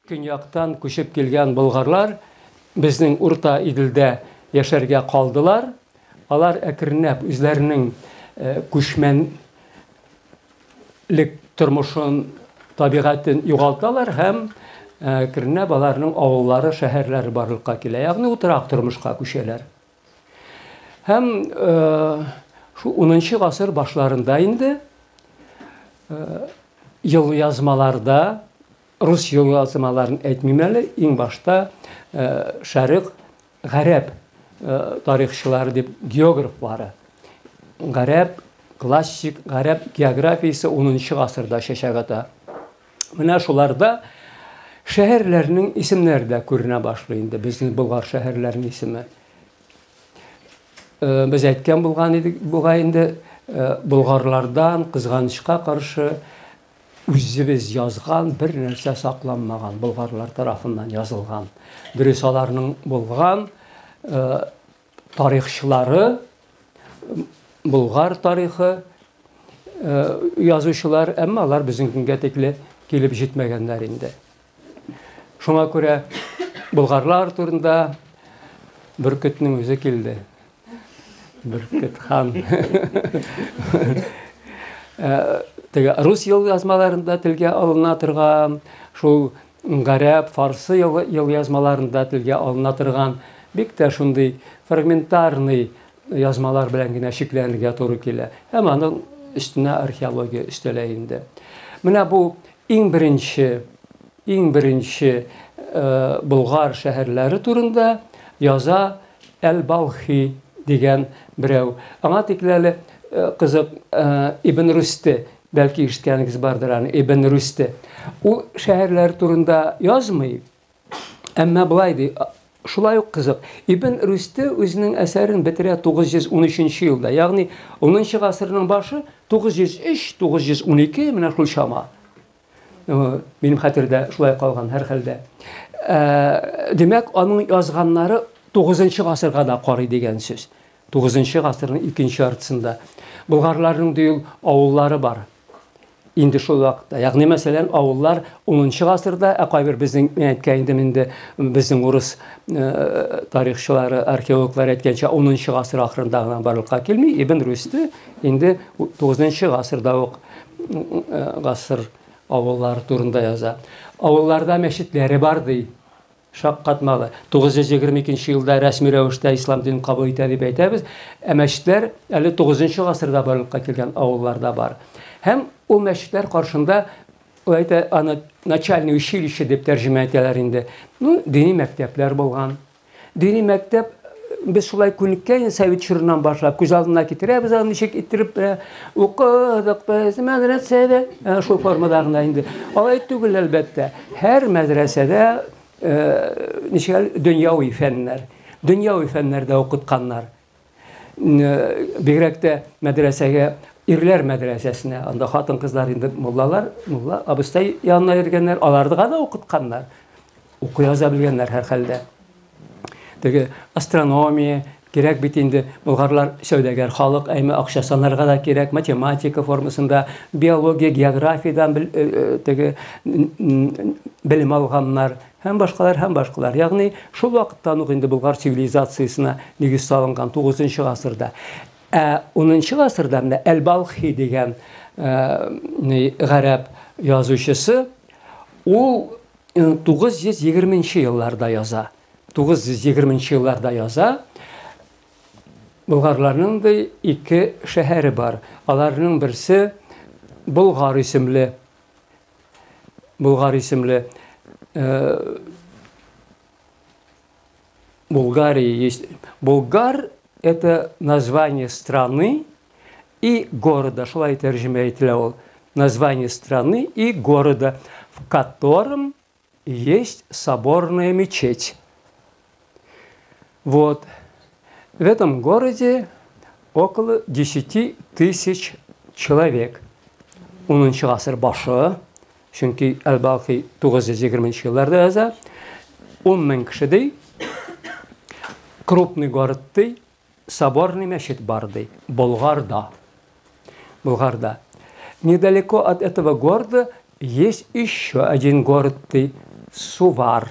Көньяктан күчеп килгән болгарлар безнең Урта Иделдә яшәргә калдылар. Алар әкренләп үзләренең күчмәнлек тормышын, табигатен югалталар һәм әкренләп аларның авыллары, шәһәрләре барлыкка килә. Ягъни утрак тормышка күчәләр. Һәм шул 10 гасыр башларында инде елъязмаларда, рус елъязмаларын әйтмим әле, иң башта шәрык гарәп тарихчылары дип географлары, гарәп классик гарәп географиясе 10 гасырда чәчәк ата. Менә шуларда шәһәрләрнең исемнәре дә күренә башлый инде, безнең Болгар шәһәрләренең исеме. Без әйткән булган идек бугай инде, болгарлардан кызганычка каршы үзебез язган бер нәрсә сакланмаган, болгарлар тарафыннан язылган. Дөрес, аларның булган тарихчылары, болгар тарихы язучылар, әмма алар безнең көнгә тикле килеп җитмәгәннәр инде. Шуңа күрә болгарлар турында Бөркетнең үзе килде. Бөркет хан. Теге рус елъязмаларында телгә алына торган, шул гарәп, фарсы елъязмаларында телгә алына торган бик тә шундый фрагментарный язмалар белән генә чикләнергә туры килә. Һәм аның өстенә археология өстәлә инде. Менә бу иң беренче, иң беренче Болгар шәһәрләре турында яза Әл-Балхи дигән берәү. Аңа тикле әле кызык Ибн Рүсте, бәлки ишеткәнегез бардыр аны, Ибн Рүсте. Ул шәһәрләр турында язмый, әмма болай ди, шулай ук кызык. Ибн Рүсте үзенең әсәрен бетерә 913 елда, ягъни 10 гасырның башы 903, 912, менә шул чама. Минем хәтердә шулай калган һәрхәлдә. Димәк, аның язганнары 9 гасырга да карый дигән сүз. 9 гасырның икенче яртысында. Болгарларның ди ул авыллары бар. Инде шул вакытта. Ягъни, мәсәлән, авыллар 10 гасырда, ә кайбер безнең, мин әйткән идем инде, безнең урыс тарихчылары, археологлар әйткәнчә, 10 гасыр ахырында гына барлыкка килми. Ибн Рүсте инде 9 гасырда ук гасыр авыллары турында яза. Авылларда мәчетләре бар ди. Шаккатмалы. 922 елда рәсми рәвештә ислам динен кабул итә дип әйтәбез. Ә мәчетләр әле 9 гасырда барлыкка килгән авылларда бар. Һәм ул мәчетләр каршында, ул әйтә, аны начальное училище дип тәрҗемә итәләр инде. Ну, дини мәктәпләр булган. Дини мәктәп без шулай күнеккән совет чорыннан башлап күз алдына китерәбез аны ничек иттереп укыдык без мәдрәсәдә, шул формада гына инде. Алай түгел, әлбәттә. Һәр мәдрәсәдә ничек дөньяви фәннәр, дөньяви фәннәрдә укытканнар. Бигрәк тә мәдрәсәгә, ирләр мәдрәсәсенә, анда хатын-кызлар инде муллалар, мулла абыстай янына йөргәннәр, аларга да укытканнар. Уку яза белгәннәр һәрхәлдә. Теге астрономия кирәк бит инде, болгарлар сәүдәгәр халык, әйме акча санарга да кирәк, математика формасында, биология, географиядән теге белем алганнар һәм башкалар, һәм башкалар. Ягъни шул вакыттан ук инде болгар цивилизациясенә нигез салынган 9 гасырда. Ә 10 гасырда менә Әл-Балхи дигән гарәп язучысы ул 920 елларда яза. 920 елларда яза. Болгарларның да ике шәһәре бар. Аларның берсе Болгар исемле. Болгар исемле. Булгария есть. Булгар — это название страны и города. Шулай тәрҗемә ителә ул. Название страны и города, в котором есть соборная мечеть. Вот. В этом городе около 10 тысяч человек. 10 гасыр башы, чөнки Әл-Балхи 920 елларда яза. 10 мең кеше ди. Крупный город ди, соборный мәчет бар ди, Болгарда. Болгарда. Недалеко от этого города есть еще один город ди, Сувар.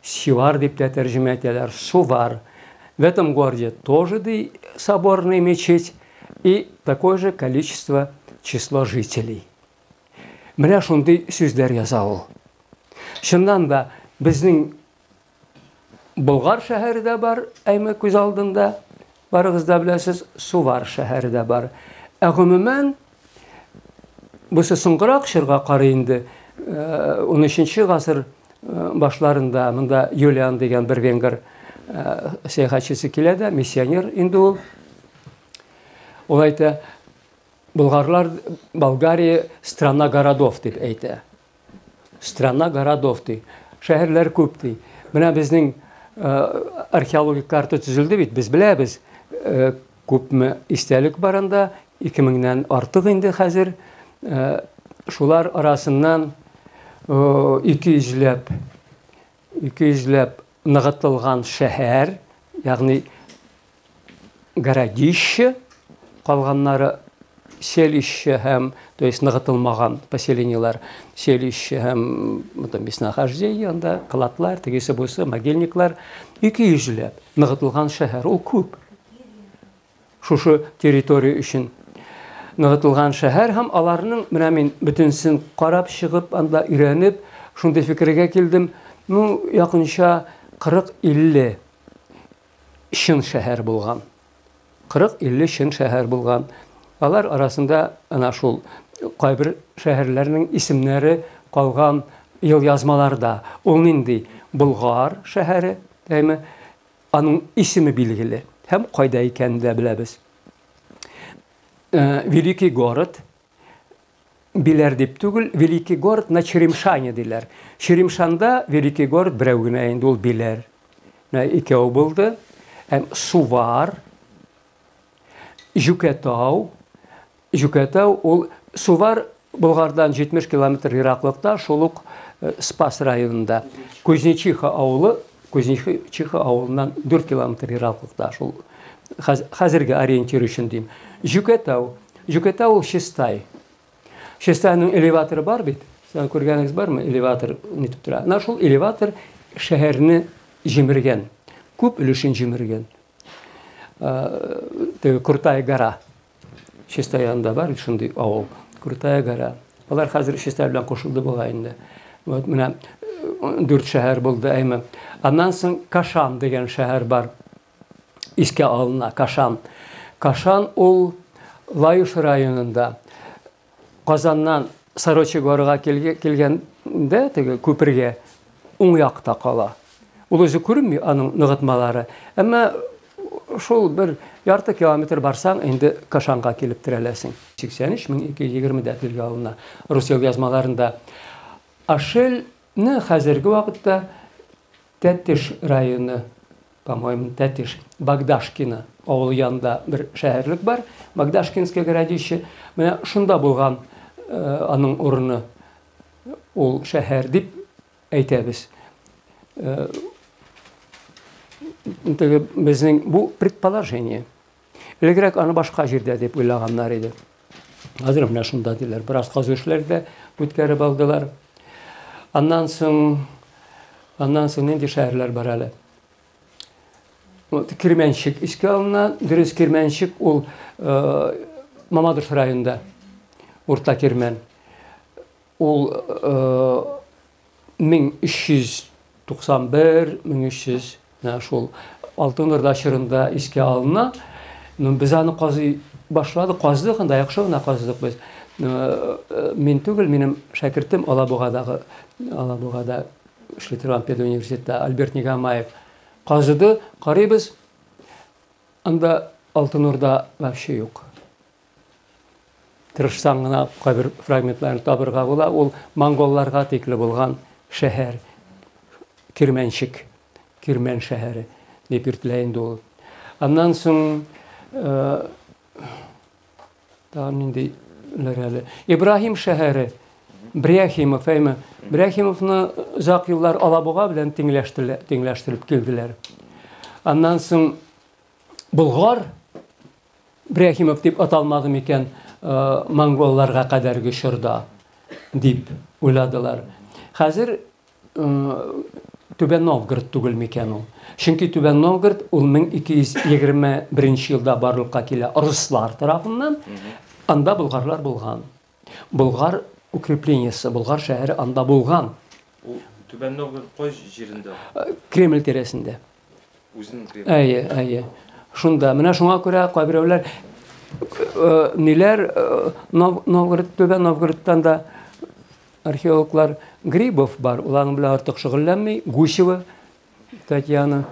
Сивар дип тә тәрҗемә итәләр, Сувар. В этом городе тоже, ди, соборная мечеть и такое же количество число жителей. Менә шундый сүзләр яза ул. Чыннан да, безнең Болгар шәһәре дә бар, әйме күз алдында, барыгыз да беләсез, Сувар шәһәре дә бар. Ә гомумән, бусы соңгырак чорга карый инде, 13 гасыр башларында монда Юлиан дигән бер венгр сәяхәтчесе килә дә, миссионер инде ул. Ул әйтә, Болгарлар, Болгария страна городов дип әйтә. Страна городов ди. Шәһәрләр күп ди. Менә безнең археологик карта төзелде бит, без беләбез, күпме истәлек бар анда, 2000-нән артык инде хәзер. Шулар арасыннан 200 200ләп ныгытылган шәһәр, ягъни городище, калганнары селище һәм, то есть ныгытылмаган поселениелар, селище һәм там местонахождение, анда кладлар, тегесе бусы, могильниклар, 200 ләп ныгытылган шәһәр, ул күп. Шушы территория өчен ныгытылган шәһәр һәм аларның, менә мин бөтенсен карап чыгып, анда өйрәнеп, шундый фикергә килдем, ну, якынча 40-50 чын шәһәр булган. 40-50 чын шәһәр булган. Алар арасында ана шул кайбер шәһәрләрнең исемнәре калган елъязмаларда. Ул нинди? Болгар шәһәре, әйме? Аның исеме билгеле һәм кайда икәнен дә беләбез. Великий город Биләр дип түгел, Великий город на Черемшане диләр. Черемшанда Великий город берәү генә инде ул Биләр. Менә икәү булды. Һәм Сувар, Җүкәтау. Җүкәтау ул Сувар Болгардан 70 километр ераклыкта, шул ук э, Спас районында. Кузнечиха авылы, Кузнечиха авылыннан 4 километр ераклыкта, шул хәзерге ориентир өчен дим. Җүкәтау. Җүкәтау ул Чистай. Чистайның элеваторы бар бит. Сез күргәнегез бармы? Элеватор нитеп тора. Менә шул элеватор шәһәрне җимергән. Күп өлешен җимергән. Теге Крутая гора. Чистай янында бар шундый авыл. Крутая гора. Алар хәзер Чистай белән кушылды бугай инде. Вот менә дүрт шәһәр булды, әйме. Аннан соң Кашан дигән шәһәр бар. Искә алына Кашан. Кашан ул Лаеш районында. Казаннан Сорочи горага килгәндә, теге күпергә уң якта кала. Ул үзе күренми аның ныгытмалары. Әмма шул бер ярты километр барсаң, инде Кашанга килеп терәләсең. 83220 дә телгә алына рус елъязмаларында. Ашельне хәзерге вакытта Тәтеш районы, по-моему, Тәтеш, Богдашкино авылы янында бер шәһәрлек бар, Богдашкинское городище. Менә шунда булган аның урыны ул шәһәр дип әйтәбез. Теге безнең бу предположение. Элегрәк аны башка җирдә дип уйлаганнар иде. Хәзер менә шунда диләр. Бераз казу эшләре дә үткәреп алдылар. Аннан соң аннан соң нинди шәһәрләр бар әле? Вот, Кирмәнчек искә алына. Дөрес, Кирмәнчек ул э, Мамадыш районында. Урта Кирмән. Ул э, 1391, 1300 менә шул Алтын Урда чорында искә алына. Ну, без аны казый башладык, казыдык анда, яхшы гына казыдык без. Мин түгел, минем шәкертем Алабугадагы, Алабугада эшли торган педуниверситетта Альберт Нигамаев казыды, карыйбыз, анда Алтын Урда вообще юк. Тырышсаң гына кайбер фрагментларын табырга була. Ул монголларга тикле булган шәһәр. Кирмәнчек, Кирмән шәһәре дип йөртелә инде ул. Аннан соң тагын ниндиләр әле? Ибраһим шәһәре, Бряхимов, әйме? Бряхимовны озак еллар Алабуга белән тиңләштереп килделәр. Аннан соң Болгар Бряхимов дип аталмады микән монголларга кадәрге чорда дип уйладылар. Хәзер Түбән Новгород түгел микән ул? Чөнки Түбән Новгород ул 1221 елда барлыкка килә руслар тарафыннан. Анда болгарлар булган. Болгар укреплениесе, Болгар шәһәре анда булган. Ул Түбән Новгород кай җирендә? Кремль тирәсендә. Үзенең Кремль. Әйе, әйе. Шунда. Менә шуңа күрә кайберәүләр ниләр Новгород, Түбән Новгородтан да археологлар Грибов бар, ул аның белән артык шөгыльләнми. Гусева Татьяна,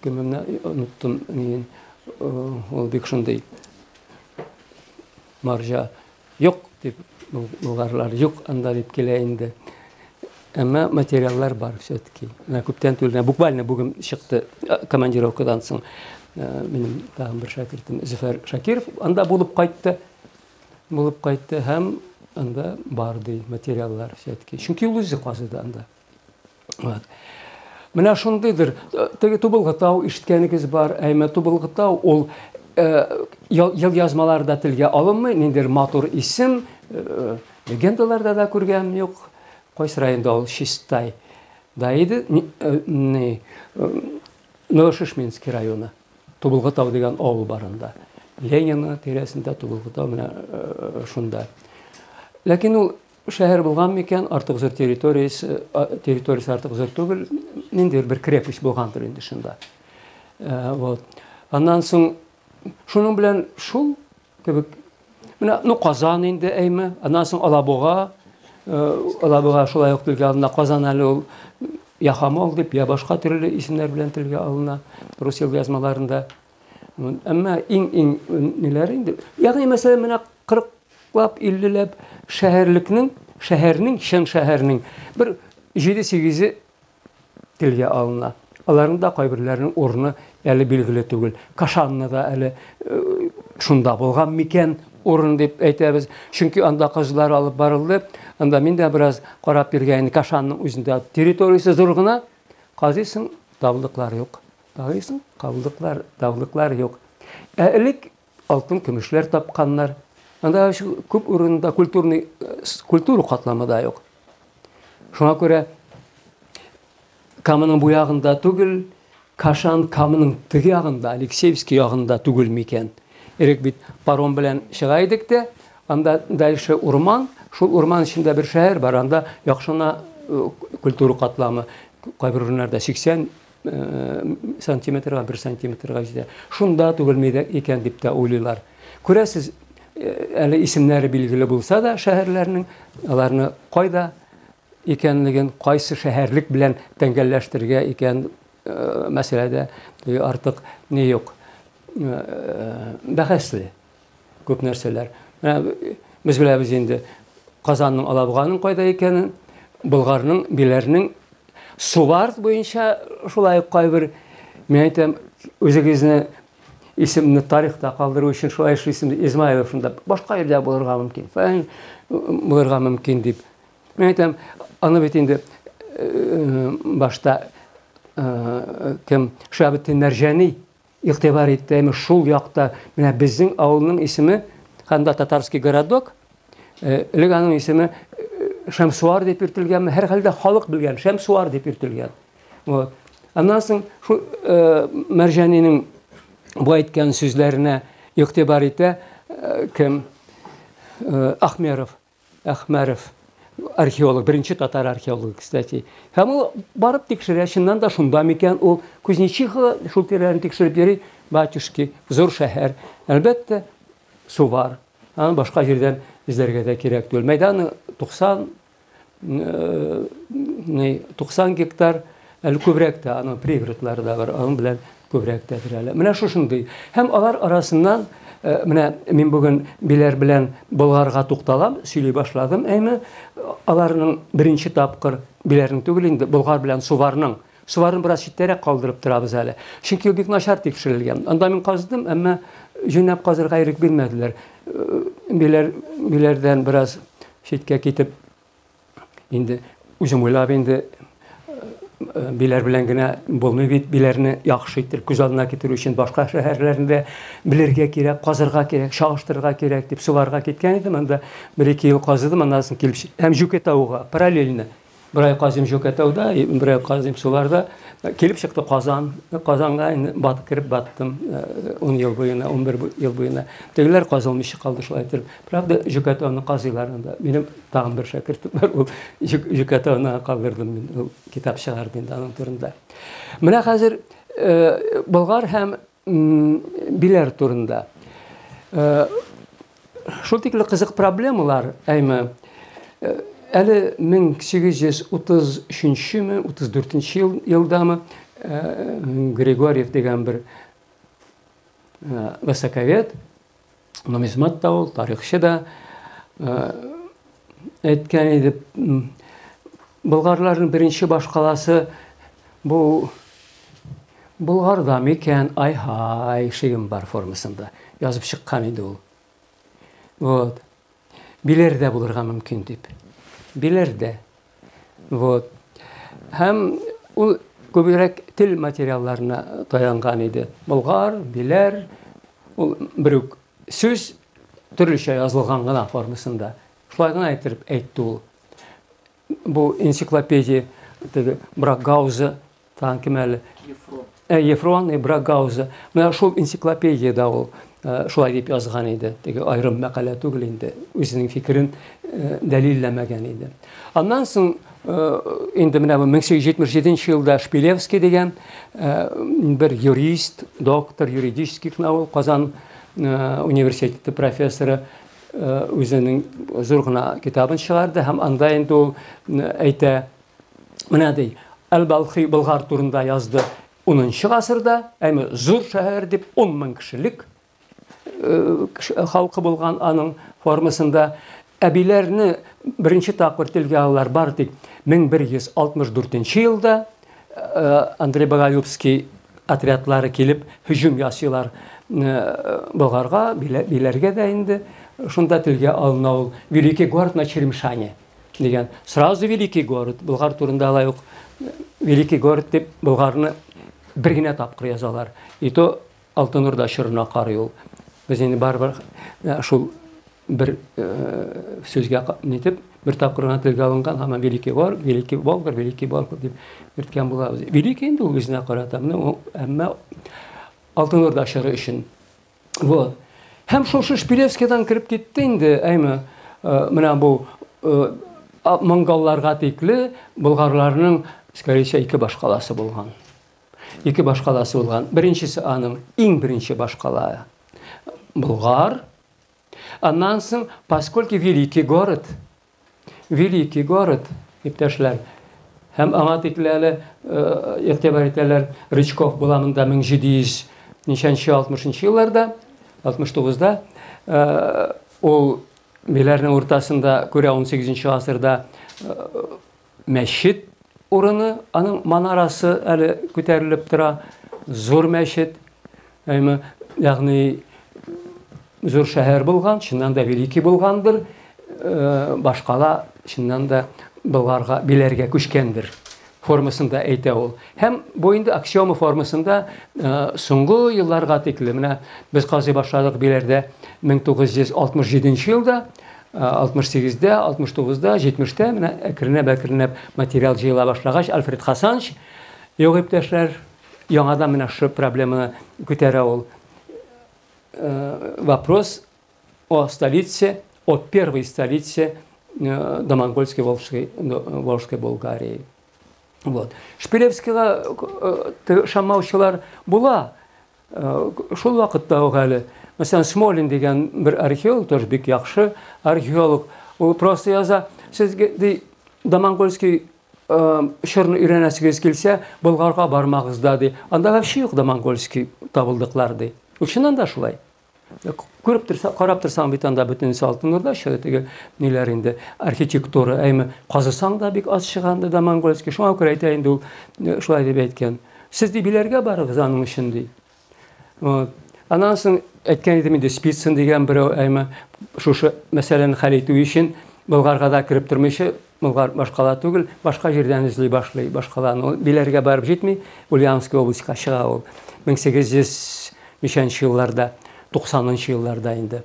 кемемне оныттым, мин, ул бик шундый марҗа юк дип болгарлар юк анда дип килә инде. Әмма материаллар бар все-таки. Менә күптән түгел, буквально бүген чыкты командировкадан соң минем тагын бер шәкертем Зөфәр Шакиров анда булып кайтты. Булып кайтты һәм анда бар ди материаллар все-таки. Чөнки ул үзе казыды анда. Вот. Менә шундыйдыр. Теге Тубылгы тау ишеткәнегез бар. Әмма Тубылгы тау ул ел язмаларда телгә алынмый, ниндидер матур исем, легендаларда да күргән юк. Кайсы районда ул? Чистай. Да иде, ни, Новошишминский районы. Тубылгы тау дигән авыл бар анда. Ленина тирәсендә Тубылгы тау менә шунда. Ләкин ул шәһәр булган микән, артык зур территориясе, территориясе артык зур түгел, ниндидер бер крепость булгандыр инде шунда. Вот. Аннан соң шуның белән шул кебек менә, ну, Казан инде әйме, аннан соң Алабуга, Алабуга шулай ук телгә алына, Казан әле ул я Хамол дип, я башка төрле исемнәр белән телгә алына рус язмаларында. Әмма иң-иң ниләр инде? Ягъни, мәсәлән, менә 40лап, 50ләп шәһәрлекнең, шәһәрнең, чын шәһәрнең бер 7-8-е телгә алына. Аларның да кайберләренең урыны әле билгеле түгел. Кашанны да әле шунда булган микән урын дип әйтәбез. Чөнки анда казулар алып барылды. Анда мин дә бераз карап йөргән идем. Кашанның үзендә территориясе зур гына. Казыйсың, табылдыклар юк. Казыйсың, кабылдыклар, табылдыклар юк. Ә элек алтын көмешләр тапканнар. Анда күп урында культурный культура катламы да юк. Шуңа күрә Каманың бу ягында түгел, Кашан Каманың теге ягында, Алексеевский ягында түгел микән? Элек бит паром белән чыга идек тә, анда дальше урман, шул урман эчендә бер шәһәр бар, анда яхшына культура катламы, кайбер урыннарда 80 сантиметрга, 1 сантиметрга җитә. Шунда түгелме икән дип тә уйлыйлар. Күрәсез, әле исемнәре билгеле булса да шәһәрләрнең, аларны кайда икәнлеген, кайсы шәһәрлек белән тәңгәлләштерергә икән мәсьәләдә артык ни юк. Бәхәсле күп нәрсәләр. Менә без беләбез инде Казанның, Алабуганың кайда икәнен, Болгарның, Биләрнең, Сувар буенча шулай ук кайбер, мин әйтәм, үзегезне исемне тарихта калдыру өчен шулай эшлисез, Измайлов шунда башка җирдә булырга мөмкин, фәлән булырга мөмкин дип. Мин әйтәм, аны бит инде башта кем Шәбетдин Мәрҗани игътибар итте, әмма шул якта менә безнең авылның исеме анда Татарский городок, элек аның исеме Шәмсуар дип йөртелгәнме, һәрхәлдә халык белгән Шәмсуар дип йөртелгән. Вот. Аннан соң шул Мәрҗанинең бу әйткән сүзләренә игътибар итә кем Ахмеров. Әхмәров, археолог, беренче татар археологы, кстати. Һәм ул барып тикшерә, чыннан да шунда микән ул Кузнечиха шул тирәләрне тикшереп йөри, батюшки, зур шәһәр. Әлбәттә, су бар. Аны башка җирдән эзләргә дә кирәк түгел. Мәйданы 90 90 гектар, әле күбрәк тә, аның пригородлары да бар, аның белән күбрәк тә әле. Менә шушындый. Һәм алар арасыннан менә мин бүген Биләр белән Болгарга тукталам, сөйли башладым, әйме, аларның беренче тапкыр Биләрнең түгел инде, Болгар белән Суварның. Суварны бераз читтәрәк калдырып торабыз әле. Чөнки ул бик начар тикшерелгән. Анда мин казыдым, әмма җүнләп казырга ирек бирмәделәр. Биләр, Биләрдән бераз читкә китеп, инде үзем уйлап инде Биләр белән генә булмый бит, Биләрне яхшы итеп күз алдына китерү өчен башка шәһәрләрне дә белергә кирәк, казырга кирәк, чагыштырырга кирәк дип Суварга киткән идем. Анда бер-ике ел казыдым, аннан соң килеп һәм Җүкетауга параллельно. Бер ай казыйм Җүкәтауда, бер ай казыйм Суларда. Килеп чыкты Казан. Казанга инде батып кереп баттым 10 ел буена, 11 ел буена. Тегеләр казылмыйча калды шулай итеп. Правда, Җүкәтауны казыйлар анда. Минем тагын бер шәкертем бар, ул Җүкәтауны калдырдым мин. Ул китап чыгарды инде аның турында. Менә хәзер Болгар һәм Биләр турында. Шул тикле кызык проблемалар, әйме, әле 1833-ме, 34 елдамы Григорьев дигән бер высоковед, нумизмат та ул, тарихчы да, әйткән иде, болгарларның беренче башкаласы бу Болгарда микән, ай-һай, шигем бар формасында язып чыккан иде ул. Вот. Биләрдә булырга мөмкин дип. Биләрдә. Вот. Һәм ул күбрәк тел материалларына таянган иде. Болгар, Биләр, ул бер үк сүз төрлечә язылган гына формасында. Шулай гына әйттереп әйтте ул. Бу энциклопедия теге Бракгауза тагын кем әле? Ефрон. Ефрон и Бракгауза. Менә шул энциклопедиядә ул шулай дип язган иде. Теге аерым мәкалә түгел инде. Үзенең фикерен дәлилләмәгән иде. Аннан соң инде менә бу 1877 елда Шпилевский дигән бер юрист, доктор юридических наук, Казан университеты профессоры үзенең зур гына китабын чыгарды һәм анда инде ул әйтә, менә ди, Әл-Балхи Болгар турында язды 10 гасырда, әмма зур шәһәр дип 10 мең кешелек халкы булган аның формасында. Әбиләрне беренче тапкыр телгә алалар бар тик 1164 елда Андрей Боголюбский отрядлары килеп һөҗүм ясыйлар Болгарга, Биләргә дә инде. Шунда телгә алына ул Великий город на Черемшане дигән. Сразу Великий город, Болгар турында алай ук Великий город дип Болгарны бер генә тапкыр язалар. И то Алтын Урда чорына карый ул. Без инде барыбер шул бер сүзгә нитеп, бер тапкыр гына телгә алынган һәм Великий город, Великий Болгар, Великий Болгар дип йөрткән булабыз. Великий инде ул үзенә карата, менә әмма Алтын Урда чоры өчен. Вот. Һәм шушы Шпилевскийдан кереп китте инде, әйме, менә бу монголларга тикле болгарларның, скорее всего, ике башкаласы булган. Ике башкаласы булган. Беренчесе аның иң беренче башкала Болгар. Аннан соң, поскольку великий город, великий город, иптәшләр, һәм аңа тикле әле игътибар итәләр, Рычков була монда 1700 ничәнче 60 елларда, 69-да, ул Биләрнең уртасында күрә 18 гасырда мәчет урыны, аның манарасы әле күтәрелеп тора, зур мәчет, әйме, ягъни зур шәһәр булган, чыннан да великий булгандыр, башкала чыннан да Болгарга, Биләргә күчкәндер формасында әйтә ул. Һәм бу инде аксиома формасында соңгы елларга тикле, менә без казый башладык Биләрдә 1967 елда, 68-дә, 69-да, 70-тә менә әкренләп-әкренләп материал җыела башлагач, Альфред Хасанович, юк, иптәшләр, яңадан менә шушы проблеманы күтәрә ул. Вопрос о столице, о первой столице домонгольской Волжской, Волжской Булгарии. Вот. Шпилевскийга ышанмаучылар була. Шул вакытта ук әле, мәсәлән, Смолин дигән бер археолог, тоже бик яхшы археолог, ул просто яза, сез ди, домонгольский чорны өйрәнәсегез килсә, Болгарга бармагыз да, ди. Анда вообще юк домонгольский табылдыклар, ди. Ул чыннан да шулай. Күреп торса, карап торсаң бит анда бөтенесе Алтын Урда чоры теге ниләр инде, архитектура, әйме, казысаң да бик аз чыга анда да монгольский. Шуңа күрә әйтә инде ул, шулай дип әйткән. Сез ди Биләргә барыгыз аның өчен ди. Вот. Аннан соң әйткән идем инде Спицын дигән берәү, әйме, шушы мәсьәләне хәл итү өчен Болгарга да кереп тормыйча, Болгар башкала түгел, башка җирдән эзли башлый башкаланы. Ул Биләргә барып җитми, Ульяновский областька чыга ул. 1800 ничәнче елларда, 90 елларда инде.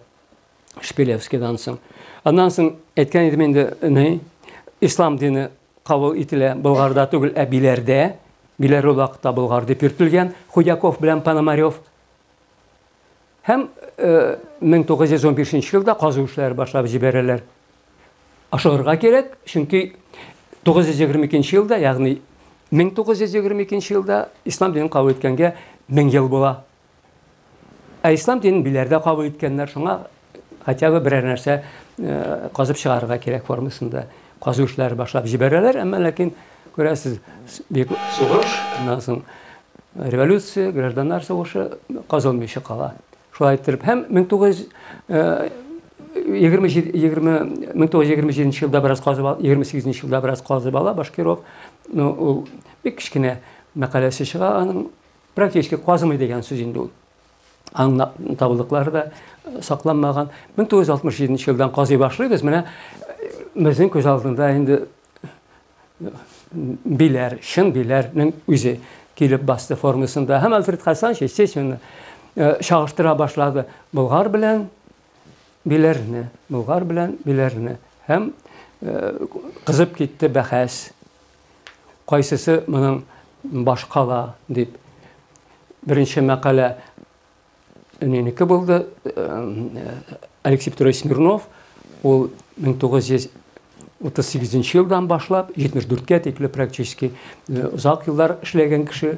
Шпилевскийдан соң. Аннан соң әйткән идем инде, ни, ислам дине кабул ителә Болгарда түгел, ә Биләрдә. Биләр ул вакытта Болгар дип йөртелгән, Худяков белән Пономарев. Һәм 1915 елда казу эшләре башлап җибәрәләр. Ашыгырга кирәк, чөнки 922 елда, ягъни 1922 елда ислам динен кабул иткәнгә 1000 ел була. Ә ислам динен Биләрдә кабул иткәннәр, шуңа хотя бы берәр нәрсә казып чыгарырга кирәк формасында казу эшләре башлап җибәрәләр, әмма ләкин күрәсез, бик сугыш, аннан соң революция, гражданнар сугышы казылмыйча кала. Шулай иттереп, һәм 1927 елда бераз казып ала, 28 елда бераз казып ала Башкиров. Ну, ул бик кечкенә мәкаләсе чыга аның, практически казымый дигән сүз инде ул. Аның табылдыклары да сакланмаган. 1967 елдан казый башлыйбыз. Менә безнең күз алдында инде Биләр, чын Биләрнең үзе килеп басты формасында. Һәм Альфред Хасанович, естественно, чагыштыра башлады Болгар белән Биләрне, Болгар белән Биләрне. Һәм кызып китте бәхәс. Кайсысы моның башкала дип. Беренче мәкалә Нинеке булды, Алексей Петрович Смирнов, ул 1938 елдан башлап 74-кә тикле практически озак еллар эшләгән кеше,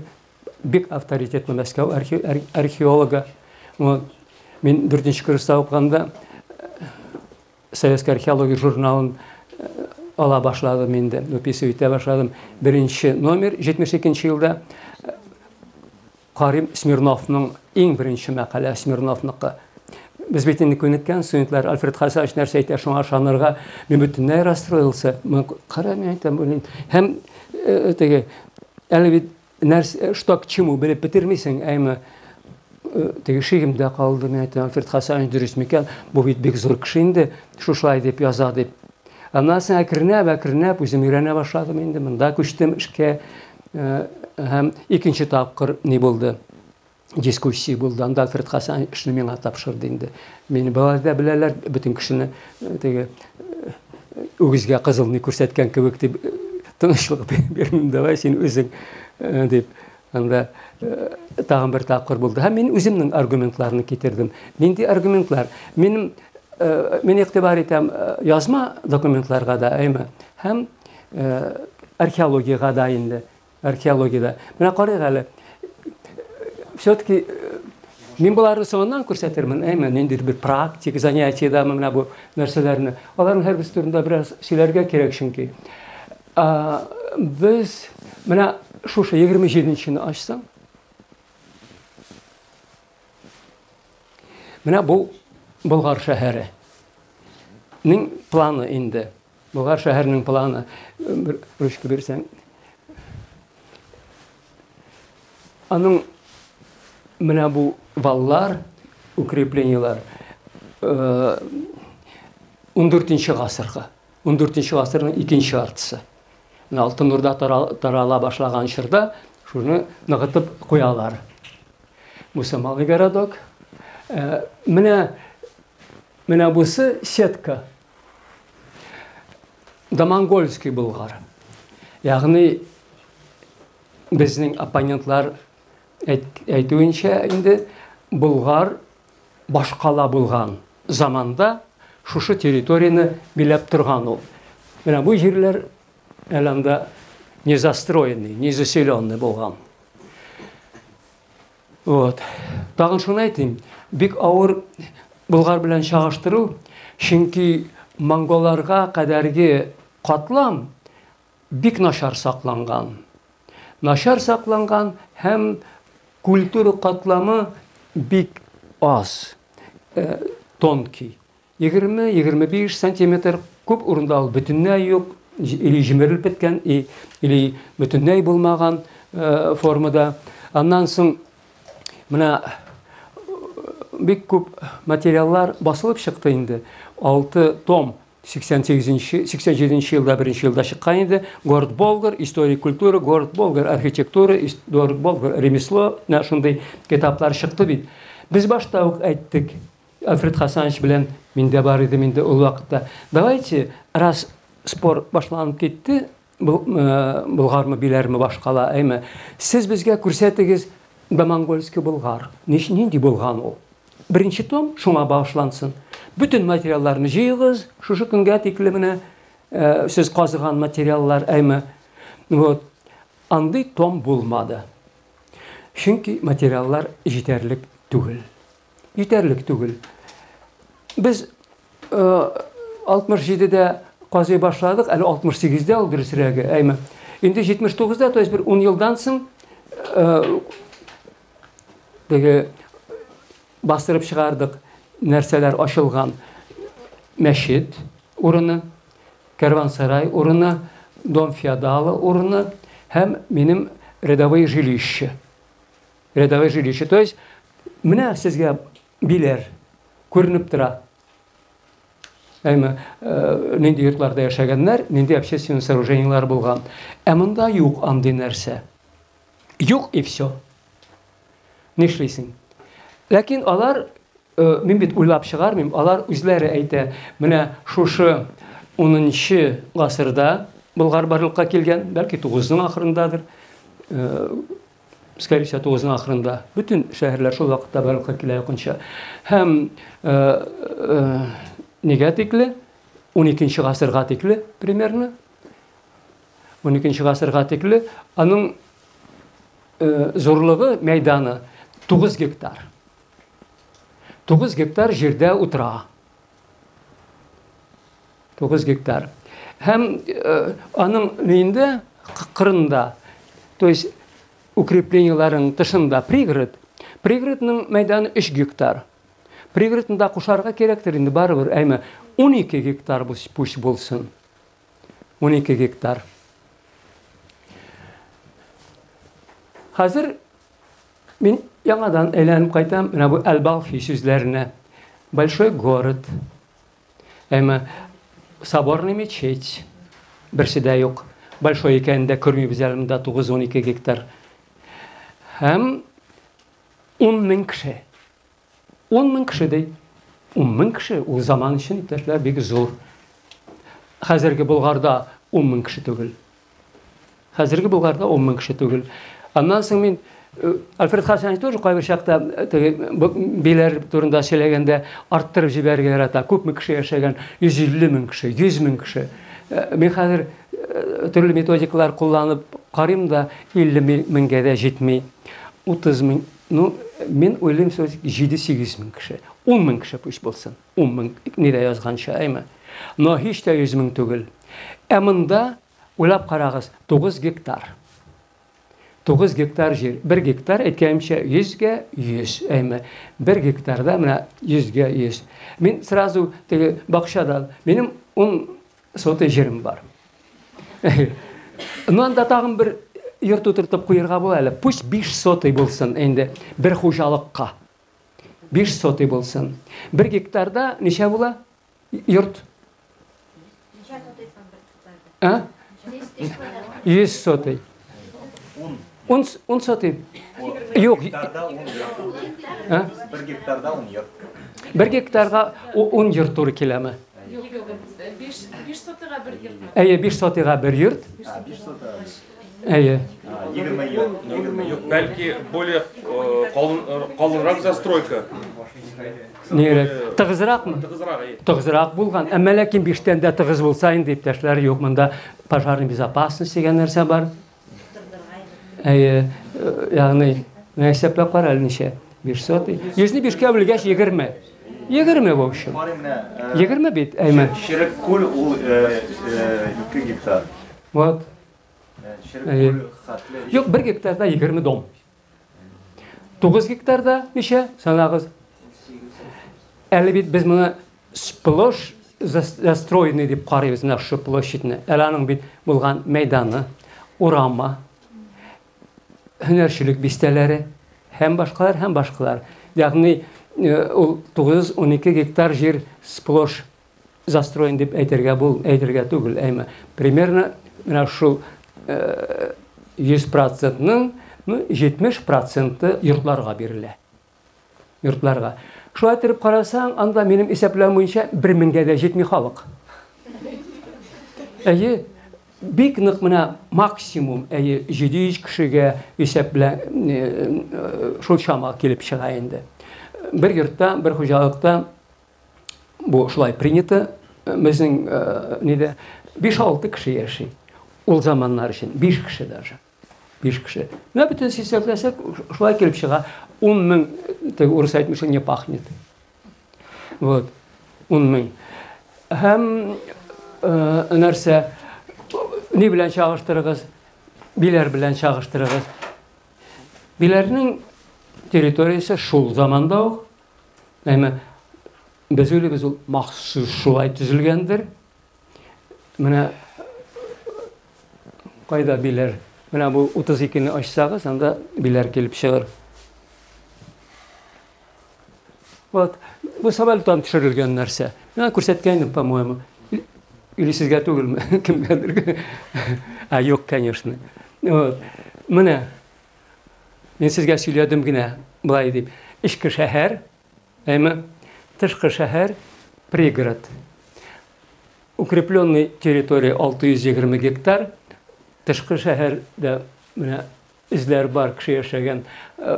бик авторитетлы Мәскәү археологы. Мин 4 курста укыганда Советская археология журналын ала башладым инде, выписывать итә башладым. Беренче номер 72 елда Карыйм, Смирновның иң беренче мәкалә Смирновныкы. Без бит инде күнеккән студентлар, Альфред Хасанович нәрсә әйтә, шуңа ышанырга. Мин бөтенләй расстроился. Мин кара, мин әйтәм, блин. Һәм теге әле бит нәрсә, что к чему белеп бетермисең, әйме теге шигем дә калды, мин әйтәм, Альфред Хасанович дөрес микән? Бу бит бик зур кеше инде, шушылай дип яза дип. Аннан соң әкренләп, әкренләп үзем өйрәнә башладым инде, монда күчтем эшкә. Һәм икенче тапкыр ни булды? Дискуссия булды. Анда Альфред Хасан эшне миңа тапшырды инде. Мине болай да беләләр, бөтен кешене теге үгезгә кызылны күрсәткән кебек дип тынычлык бирмим, давай син үзең дип. Анда тагын бер тапкыр булды. Һәм мин үземнең аргументларны китердем. Нинди аргументлар? Минем мин игътибар итәм язма документларга да, әйме? Һәм археологиягә да инде. Археологиядә. Менә карыйк әле. Все-таки мин боларны соңыннан күрсәтермен, әйме, ниндидер бер практик занятиедә менә бу нәрсәләрне. Аларның һәрберсе турында бераз сөйләргә кирәк чөнки. Без менә шушы 27-нчене ачсаң, менә бу Болгар шәһәре нең планы инде. Болгар шәһәренең планы. Бер ручка бирсәң. Аның менә бу валлар, укреплениелар 14 гасырга. 14 гасырның икенче яртысы. Менә Алтын Урда тарала башлаган чорда шуны ныгытып куялар. Бусы Малый городок. Менә менә бусы сетка. Домонгольский Болгар. Ягъни безнең оппонентлар әйтүенчә инде Болгар башкала булган заманда шушы территорияне биләп торган ул. Менә бу җирләр әле анда не застроенный, не заселенный булган. Вот. Тагын шуны әйтим, бик авыр Болгар белән чагыштыру, чөнки монголларга кадәрге катлам бик начар сакланган. Начар сакланган һәм культура катламы бик аз, тонкий. 20-25 сантиметр күп урында ул бөтенләй юк, или җимерелеп беткән, или бөтенләй булмаган формада. Аннан соң менә бик күп материаллар басылып чыкты инде. 6 том 88 87 елда беренче елда чыккан иде. Город Болгар, история культуры, город Болгар, архитектура, город Болгар, ремесло, менә шундый китаплар чыкты бит. Без башта ук әйттек, Альфред Хасанович белән мин дә бар идем инде ул вакытта. Давайте, раз спор башланып китте, Болгармы, Биләрме, башкала, әйме? Сез безгә күрсәтегез Домонгольский Болгар. Нинди булган ул? Беренче том шуңа багышлансын. Бөтен материалларны җыегыз, шушы көнгә тикле менә сез казыган материаллар, әйме? Вот. Андый том булмады. Чөнки материаллар җитәрлек түгел. Җитәрлек түгел. Без 67-дә казый башладык, әле 68-дә ул дөресрәге, әйме. Инде 79-да, то есть бер 10 елдан соң теге бастырып чыгардык, нәрсәләр ачылган мәчет урыны, кәрвансарай урыны, дом феодала урыны һәм минем рядовое жилище. Рядовое жилище. То есть менә сезгә Биләр күренеп тора. Әйме, нинди йортларда яшәгәннәр, нинди общественный сооружениелар булган. Ә монда юк андый нәрсә. Юк и все. Нишлисең? Ләкин алар, мин бит уйлап чыгармыйм, алар үзләре әйтә, менә шушы 10 гасырда Болгар барлыкка килгән, бәлки 9-ның ахырындадыр. Скорее всего, 9-ның ахырында. Бөтен шәһәрләр шул вакытта барлыкка килә якынча. Һәм нигә тикле? 12 гасырга тикле примерно. 12 гасырга тикле аның зурлыгы, мәйданы 9 гектар. 9 гектар җирдә утыра. 9 гектар. Һәм аның нинде кырында, то есть укреплениеләрнең тышында пригород. Пригородның мәйданы 3 гектар. Пригородны да кушарга кирәктер инде барыбер, әйме 12 гектар пусть булсын. 12 гектар. Хәзер мин яңадан әйләнеп кайтам менә бу Әл-Балхи сүзләренә. Большой город. Әмма соборный мечеть берсе дә юк. Большой икәнен дә күрмибез әле монда 9-12 гектар. Һәм 10 мең кеше. 10 мең кеше ди. 10 мең кеше ул заман өчен иптәшләр бик зур. Хәзерге Болгарда 10 мең кеше түгел. Хәзерге Болгарда 10 мең кеше түгел. Аннан соң мин Альфред Хасанович тоже кайбер чакта теге биләр турында сөйләгәндә арттырып җибәрергә ярата. Күпме кеше яшәгән? 150 мең кеше, 100 мең кеше. Мин хәзер төрле методикалар кулланып карыйм да 50 меңгә дә җитми. 30 мең, ну, мин уйлыйм, 7-8 мең кеше. 10 мең кеше пусть булсын. 10 мең нидә язганча, әйме? Но һич тә 100 мең түгел. Ә монда уйлап карагыз, 9 гектар. 9 гектар җир. 1 гектар, әйткәнемчә, 100-гә 100, әйме. 1 гектарда менә 100-гә 100. Мин сразу теге бакчадан, минем 10 сотый җирем бар. Ну, анда тагын бер йорт утыртып куерга була әле. Пусть 5 сотый булсын инде бер хуҗалыкка. 5 сотый булсын. 1 гектарда ничә була? Йорт. А? 100 сотый. 10 сотый. Юк. А? 1 гектарда 10 йорт. 1 гектарга 10 йорт туры киләме? Юк, юк, 5 сотыйга бер йорт. Әйе, 5 сотыйга бер йорт. 5 сотыйга. Әйе. 20 йорт, 20 йорт. Бәлки более калынрак застройка. Нирәк? Тыгызракмы? Тыгызрак, әйе. Тыгызрак булган. Әмма ләкин биштән дә тыгыз булса инде, иптәшләр, юк, монда пожарный безопасность дигән нәрсә бар. Әйе, ягъни, менә исәпләп кара әле ничә? 5 сотый. 100-не 5-кә бүлгәч 20. 20, в общем. 20 бит, әйме. Черек күл ул 2 гектар. Вот. Черек күл хәтле. Юк, 1 гектарда 20 дом. 9 гектарда ничә? Санагыз. Әле бит без моны сплошь застроенный дип карыйбыз менә шушы площадьны. Әле аның бит булган мәйданы, урамы, һөнәрчелек бистәләре һәм башкалар, һәм башкалар. Ягъни ул 912 гектар җир сплошь застроен дип әйтергә бул, әйтергә түгел, әйме. Примерно менә шул 100 процентның, ну, 70 проценты йортларга бирелә. Йортларга. Шулай итеп карасаң, анда минем исәпләү буенча 1 меңгә дә җитми халык. Әйе. Бик нык менә максимум, әйе, 700 кешегә исәп белән шул чама килеп чыга инде. Бер йортта, бер хуҗалыкта бу шулай принято безнең нидә 5-6 кеше яши. Ул заманнар өчен 5 кеше даже. 5 кеше. Менә бөтен исәпләсәк, шулай килеп чыга. 10 мең, теге урыс әйтмешли, не пахнет. Вот, 10 мең. Һәм нәрсә, ни белән чагыштырыгыз? Биләр белән чагыштырыгыз. Биләрнең территориясе шул заманда ук, әмма без уйлыйбыз, ул махсус шулай төзелгәндер. Менә кайда Биләр? Менә бу 32-не ачсагыз, анда Биләр килеп чыгыр. Вот. Бу самолеттан төшерелгән нәрсә. Миңа күрсәткән идем, по-моему. Или сезгә түгелме? Кемгәдер. А, юк, конечно. Вот. Менә мин сезгә сөйләдем генә, былай дип. Эчке шәһәр, әйме? Тышкы шәһәр, пригород. Укрепленный территория 620 гектар. Тышкы шәһәрдә менә эзләр бар, кеше яшәгән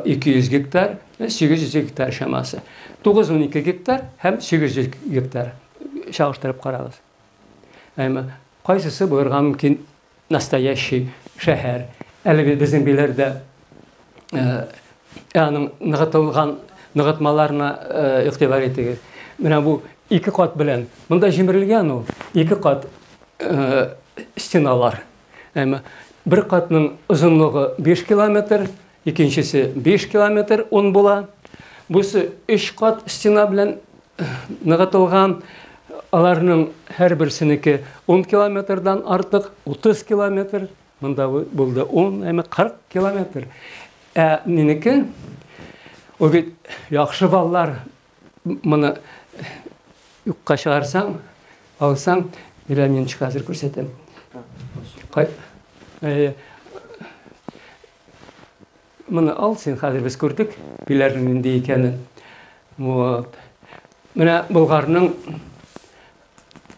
200 гектар, 800 гектар чамасы. 912 гектар һәм 800 гектар. Чагыштырып карагыз. Әмма кайсысы булырга мөмкин настоящий шәһәр? Әле бит безнең Биләрдә аның ныгытылган ныгытмаларына игътибар итегез. Менә бу ике кат белән. Монда җимерелгән ул ике кат стеналар. Әмма бер катның озынлыгы 5 километр, икенчесе 5 километр 10 була. Бусы 3 кат стена белән ныгытылган. Аларның һәрберсенеке 10 километрдан артык, 30 километр. Монда булды 10, әмма 40 километр. Ә минеке, ул бит яхшы баллар, моны юкка чыгарсаң, алсаң, беләм, мин хәзер күрсәтәм. Моны ал син, хәзер без күрдек, Биләрнең нинди икәнен. Вот. Менә Болгарның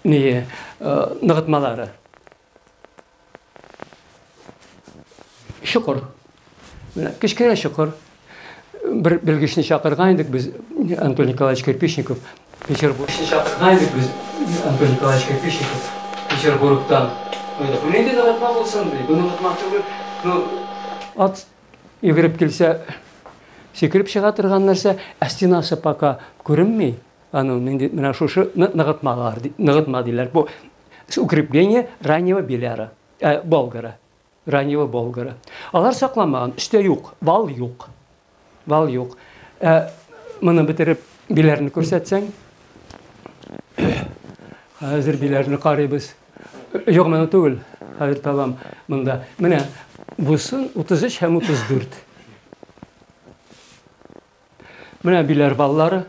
ние, ныгытмалары. Чокыр. Менә кечкенә чокыр. Бер белгечне чакырган идек без, Антон Николаевич Кирпичников, Петербург. Чакырган идек без, Антон Николаевич Кирпичников, Петербургтан. Бу нинди ныгытма булсын ди? Бу ныгытма түгел. Ну, ат йөгереп килсә, сикереп чыга торган нәрсә, ә стенасы пока күренми. Аның нинди менә шушы ныгытмалар, ныгытма диләр. Бу укрепление раннего Беляра, Болгара. Раннего Болгара. Алар сакламаган, өстә юк, вал юк. Вал юк. Моны бетереп Биләрне күрсәтсәң, хәзер Биләрне карыйбыз. Юк, моны түгел. Хәзер табам монда. Менә бусын 33 һәм 34. Менә Биләр валлары.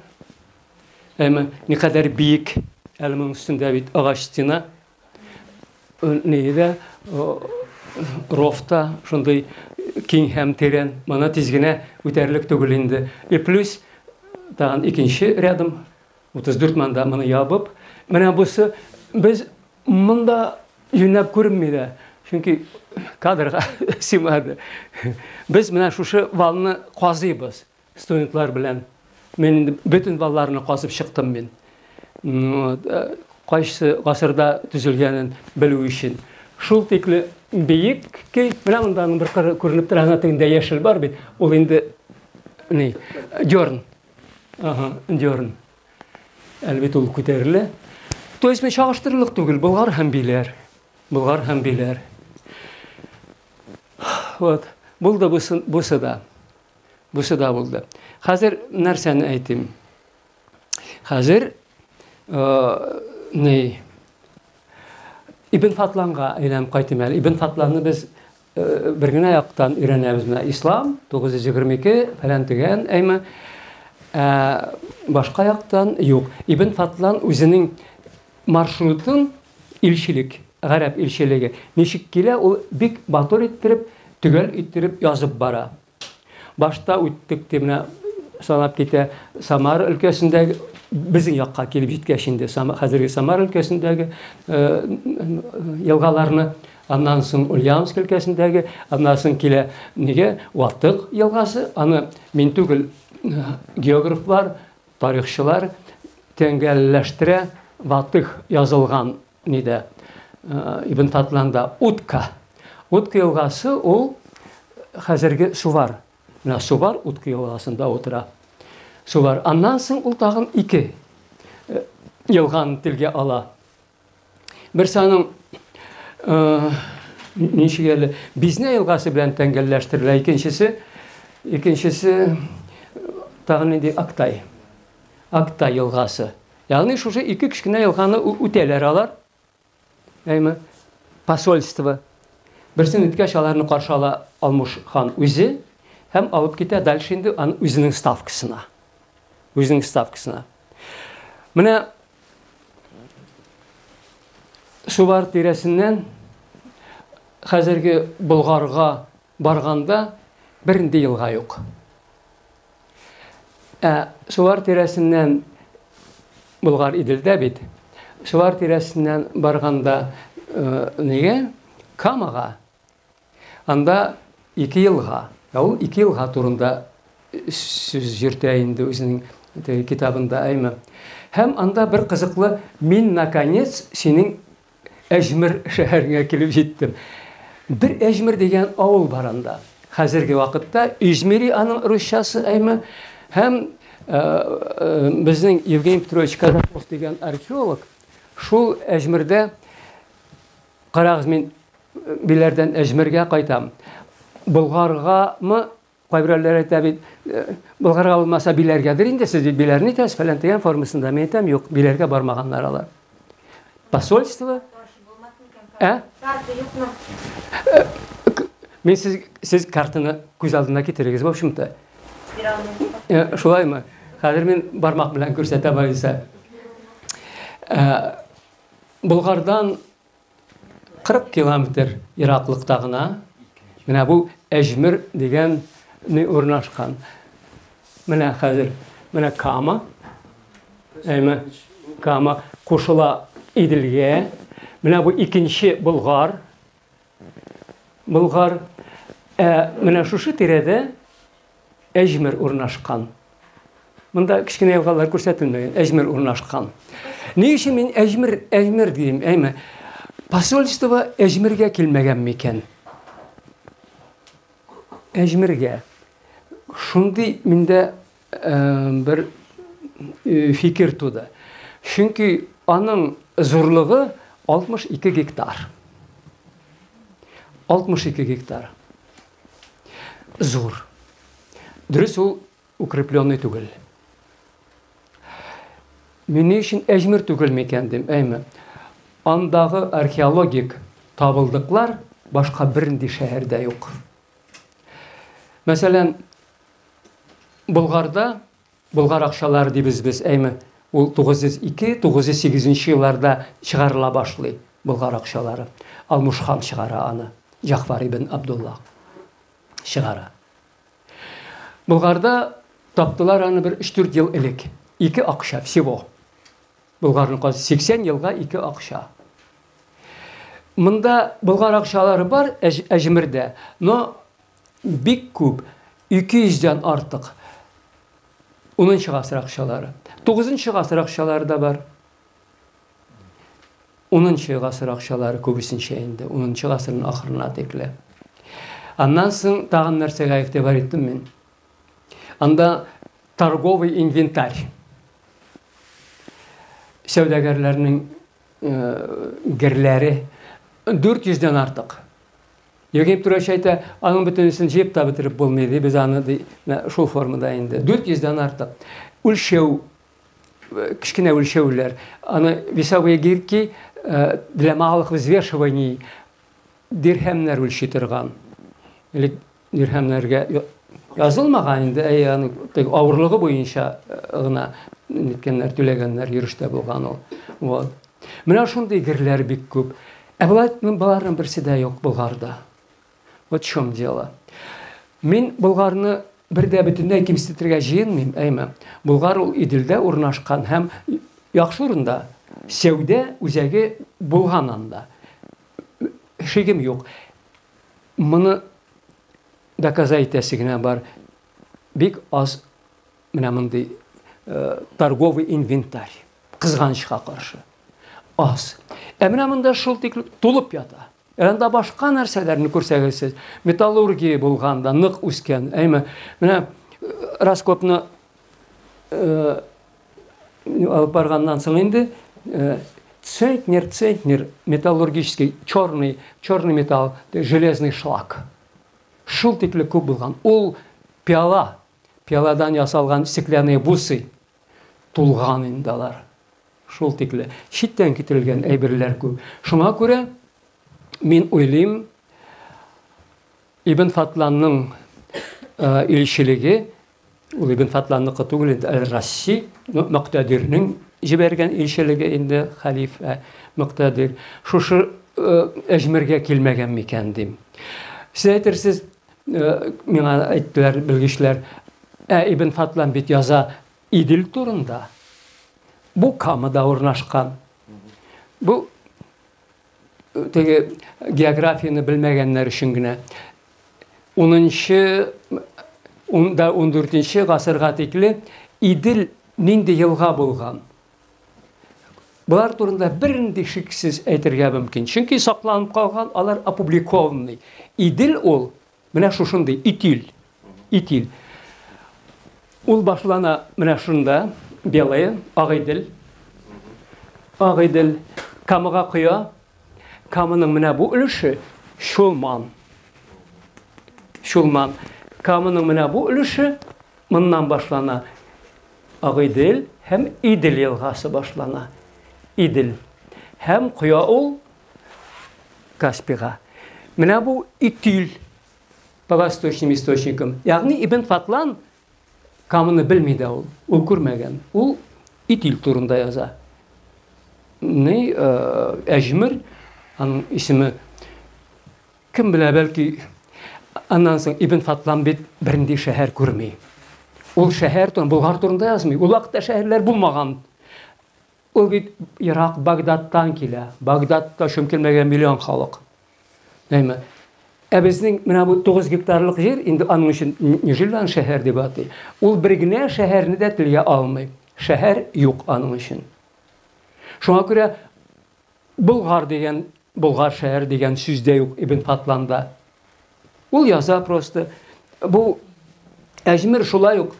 Әмма никадәр биек. Әле моның өстендә бит агач стена. Нидә ров та шундый киң һәм тирән. Моны тиз генә үтәрлек түгел инде. И плюс тагын икенче рядом 34 манда моны ябып. Менә бусы без монда юнәп күренми дә. Чөнки кадрга сыймады. Без менә шушы валны казыйбыз студентлар белән. Мин инде бөтен валларны казып чыктым мин. Кайсы гасырда төзелгәнен белү өчен. Шул тикле биек ки, менә монда аның бер кыры күренеп тора, ана тегендә яшел бар бит. Ул инде ни, дерн. Ага, дерн. Әле бит ул күтәрелә. То есть, чагыштырырлык түгел, Болгар һәм Биләр. Болгар һәм Биләр. Вот. Булды бусы да. Бусы да булды. Хәзер нәрсәне әйтим? Хәзер ни Ибн Фатланга әйләнеп кайтыйм әле. Ибн Фатланны без бер генә яктан өйрәнәбез. Менә ислам 922 фәлән төгән, әйме. Башка яктан юк. Ибн Фатлан үзенең маршрутын илчелек, гарәп илчелеге ничек килә, ул бик матур иттереп, төгәл иттереп язып бара. Башта үттек дип менә санап китә Самара өлкәсендәге Безнең якка килеп җиткәч инде хәзерге Самара өлкәсендәге елгаларны, аннан соң Ульяновск өлкәсендәге, аннан соң килә нигә Ватык елгасы, аны мин түгел, географлар, тарихчылар тәңгәлләштерә, Ватых язылган нидә, Ибн Фадланда Утка. Утка елгасы ул хәзерге Сувар. Менә Сувар Утка елгасында утыра. Сувар. Аннан соң ул тагын ике елганы телгә ала. Берсе аның ничек әле Бизнә елгасы белән тәңгәлләштерелә, икенчесе икенчесе тагын нинди Актай. Актай елгасы. Ягъни шушы ике кечкенә елганы үтәләр алар. Әйме? Посольство. Берсен үткәч, аларны каршы ала Алмуш хан үзе һәм алып китә дальше инде аны үзенең ставкасына. Үзенең ставкасына. Менә Сувар тирәсеннән хәзерге Болгарга барганда бернинди елга юк. Ә Сувар тирәсеннән Болгар Иделдә бит. Сувар тирәсеннән барганда нигә? Камага. Анда ике елга. Ә ул ике елга турында сүз йөртә инде үзенең теге китабында, әйме. Һәм анда бер кызыклы мин наконец синең Әҗмер шәһәреңә килеп җиттем. Бер Әҗмер дигән авыл бар анда. Хәзерге вакытта Измири аның русчасы, әйме. Һәм безнең Евгений Петрович Казаков дигән археолог шул Әҗмердә карагыз, мин Биләрдән Әҗмергә кайтам. Болгаргамы Кайберәүләр әйтә бит, Болгарга булмаса Биләргәдер инде, сез бит Биләрне әйтәсез, фәлән дигән формасында. Мин әйтәм, юк, Биләргә бармаганнар алар. Посольство? Ә? Карта юкмы? Мин сез, сез картаны күз алдына китерегез, в общем-то. Шулаймы? Хәзер мин бармак белән күрсәтәм алайса. Болгардан 40 километр ераклыкта гына менә бу Әҗмер дигән ни урнашкан. Менә хәзер менә Кама. Әйме Кама кушыла Иделгә. Менә бу икенче Болгар. Болгар. Ә менә шушы тирәдә Әҗмер урнашкан. Монда кечкенә елгалар күрсәтелмәгән, Әҗмер урнашкан. Ни өчен мин Әҗмер, Әҗмер дим, әйме? Посольство Әҗмергә килмәгән микән? Әҗмергә. Шундый миндә бер фикер туды. Чөнки аның зурлыгы 62 гектар. 62 гектар. Зур. Дөрес, ул укрепленный түгел. Мин ни өчен Әҗмер түгел микән дим, әйме. Андагы археологик табылдыклар башка бернинди шәһәрдә юк. Мәсәлән, Болгарда, Болгар акчалары дибез без, әйме, ул 902-908 елларда чыгарыла башлый Болгар акчалары. Алмуш хан чыгара аны, Җәгъфар ибн Абдулла чыгара. Болгарда таптылар аны бер 3-4 ел элек. Ике акча всего. Болгарның каз 80 елга ике акча. Монда болгар акчалары бар Әҗмердә, но бик күп, 200 дән артык. 10 гасыр акчалары. 9 гасыр акчалары да бар. 10 гасыр акчалары күбесенчә инде, 10 гасырның ахырына тикле. Аннан соң тагын нәрсәгә игътибар иттем мин? Анда торговый инвентарь. Сәүдәгәрләрнең герләре 400 дән артык. Евгений Петрович әйтә, аның бөтенесен җыеп та бетереп булмый, ди, без аны ди, шул формада инде. 400 дән артык. Үлчәү, кечкенә үлчәүләр. Аны весовые гирки для малых взвешиваний дирһәмнәр үлчи торган. Элек дирһәмнәргә язылмаган инде, әй, аның теге авырлыгы буенча гына ниткәннәр, түләгәннәр, йөрештә булган ул. Вот. Менә шундый герләр бик күп. Ә боларның берсе дә юк Болгарда. Вот в чем дело. Мин Болгарны бер дә бөтенләй кимсетергә җыенмыйм, әйме. Болгар ул Иделдә урнашкан һәм яхшы урында, сәүдә үзәге булган анда. Шигем юк. Моны доказать итәсе генә бар. Бик аз менә мондый торговый инвентарь. Кызганычка каршы. Аз. Ә менә монда шул тикле тулып ята. Ә анда башка нәрсәләрне күрсәгез сез, металлургия булган да, нык үскән. Әйме, менә раскопны алып барганнан соң инде центнер, центнер металлургический черный, черный металл, железный шлак. Шул тикле күп булган. Ул пиала, пиаладан ясалган стеклянные бусы тулган инде алар. Шул тикле читтән китерелгән әйберләр күп. Шуңа күрә мин уйлыйм, Ибн Фатланның илчелеге, ул Ибн Фатланныкы түгел инде, Әл-Расси, Мөктәдирнең җибәргән илчелеге инде, хәлифә Мөктәдир, шушы Әҗмергә килмәгән микән дим. Сез әйтерсез, миңа әйттеләр белгечләр, ә Ибн Фатлан бит яза Идел турында. Бу Камада урнашкан. Бу теге географияне белмәгәннәр өчен генә. 10-нчы, да 14-нче гасырга тикле Идел нинди елга булган? Болар турында бернинди шиксез әйтергә мөмкин. Чөнки сакланып калган, алар опубликованный. Идел ул менә шушындый Итил. Итил. Ул башлана менә шунда, Белая, Агыйдел. Агыйдел Камага коя. Каманың менә бу өлеше Чулман. Чулман. Каманың менә бу өлеше моннан башлана. Агыйдел һәм Идел елгасы башлана. Идел. Һәм коя ул Каспига. Менә бу Итил по восточным источникам. Ягъни Ибн Фатлан Каманы белми дә ул, ул күрмәгән. Ул Итил турында яза. Ни, Әҗмер, аның исеме кем белә, бәлки аннан соң Ибн Фатлан бит бернинди шәһәр күрми. Ул шәһәр турында, Болгар турында язмый. Ул вакытта шәһәрләр булмаган. Ул бит ерак Багдадтан килә. Багдадта чүмкелмәгән миллион халык. Әйме. Ә безнең менә бу 9 гектарлык җир, инде аның өчен Нежилан шәһәр дип атый. Ул бер генә шәһәрне дә телгә алмый. Шәһәр юк аның өчен. Шуңа күрә Болгар дигән, Болгар шәһәр дигән сүз дә юк Ибн Фатланда. Ул яза просто. Бу Әҗмер шулай ук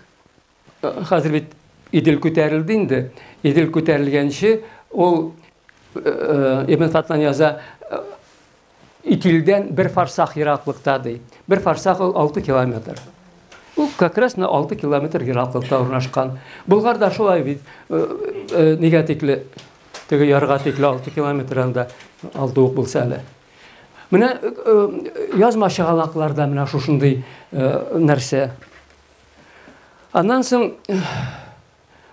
хәзер бит Идел күтәрелде инде. Идел күтәрелгәнче ул Ибн Фатлан яза, Итилдән бер фарсах ераклыкта ди. Бер фарсах ул 6 километр. Ул как раз на 6 километр ераклыкта урнашкан. Болгарда шулай бит, нигә тикле теге ярга тикле 6 километр анда 6 ук булса әле. Менә язма чыганакларда менә шушындый нәрсә. Аннан соң,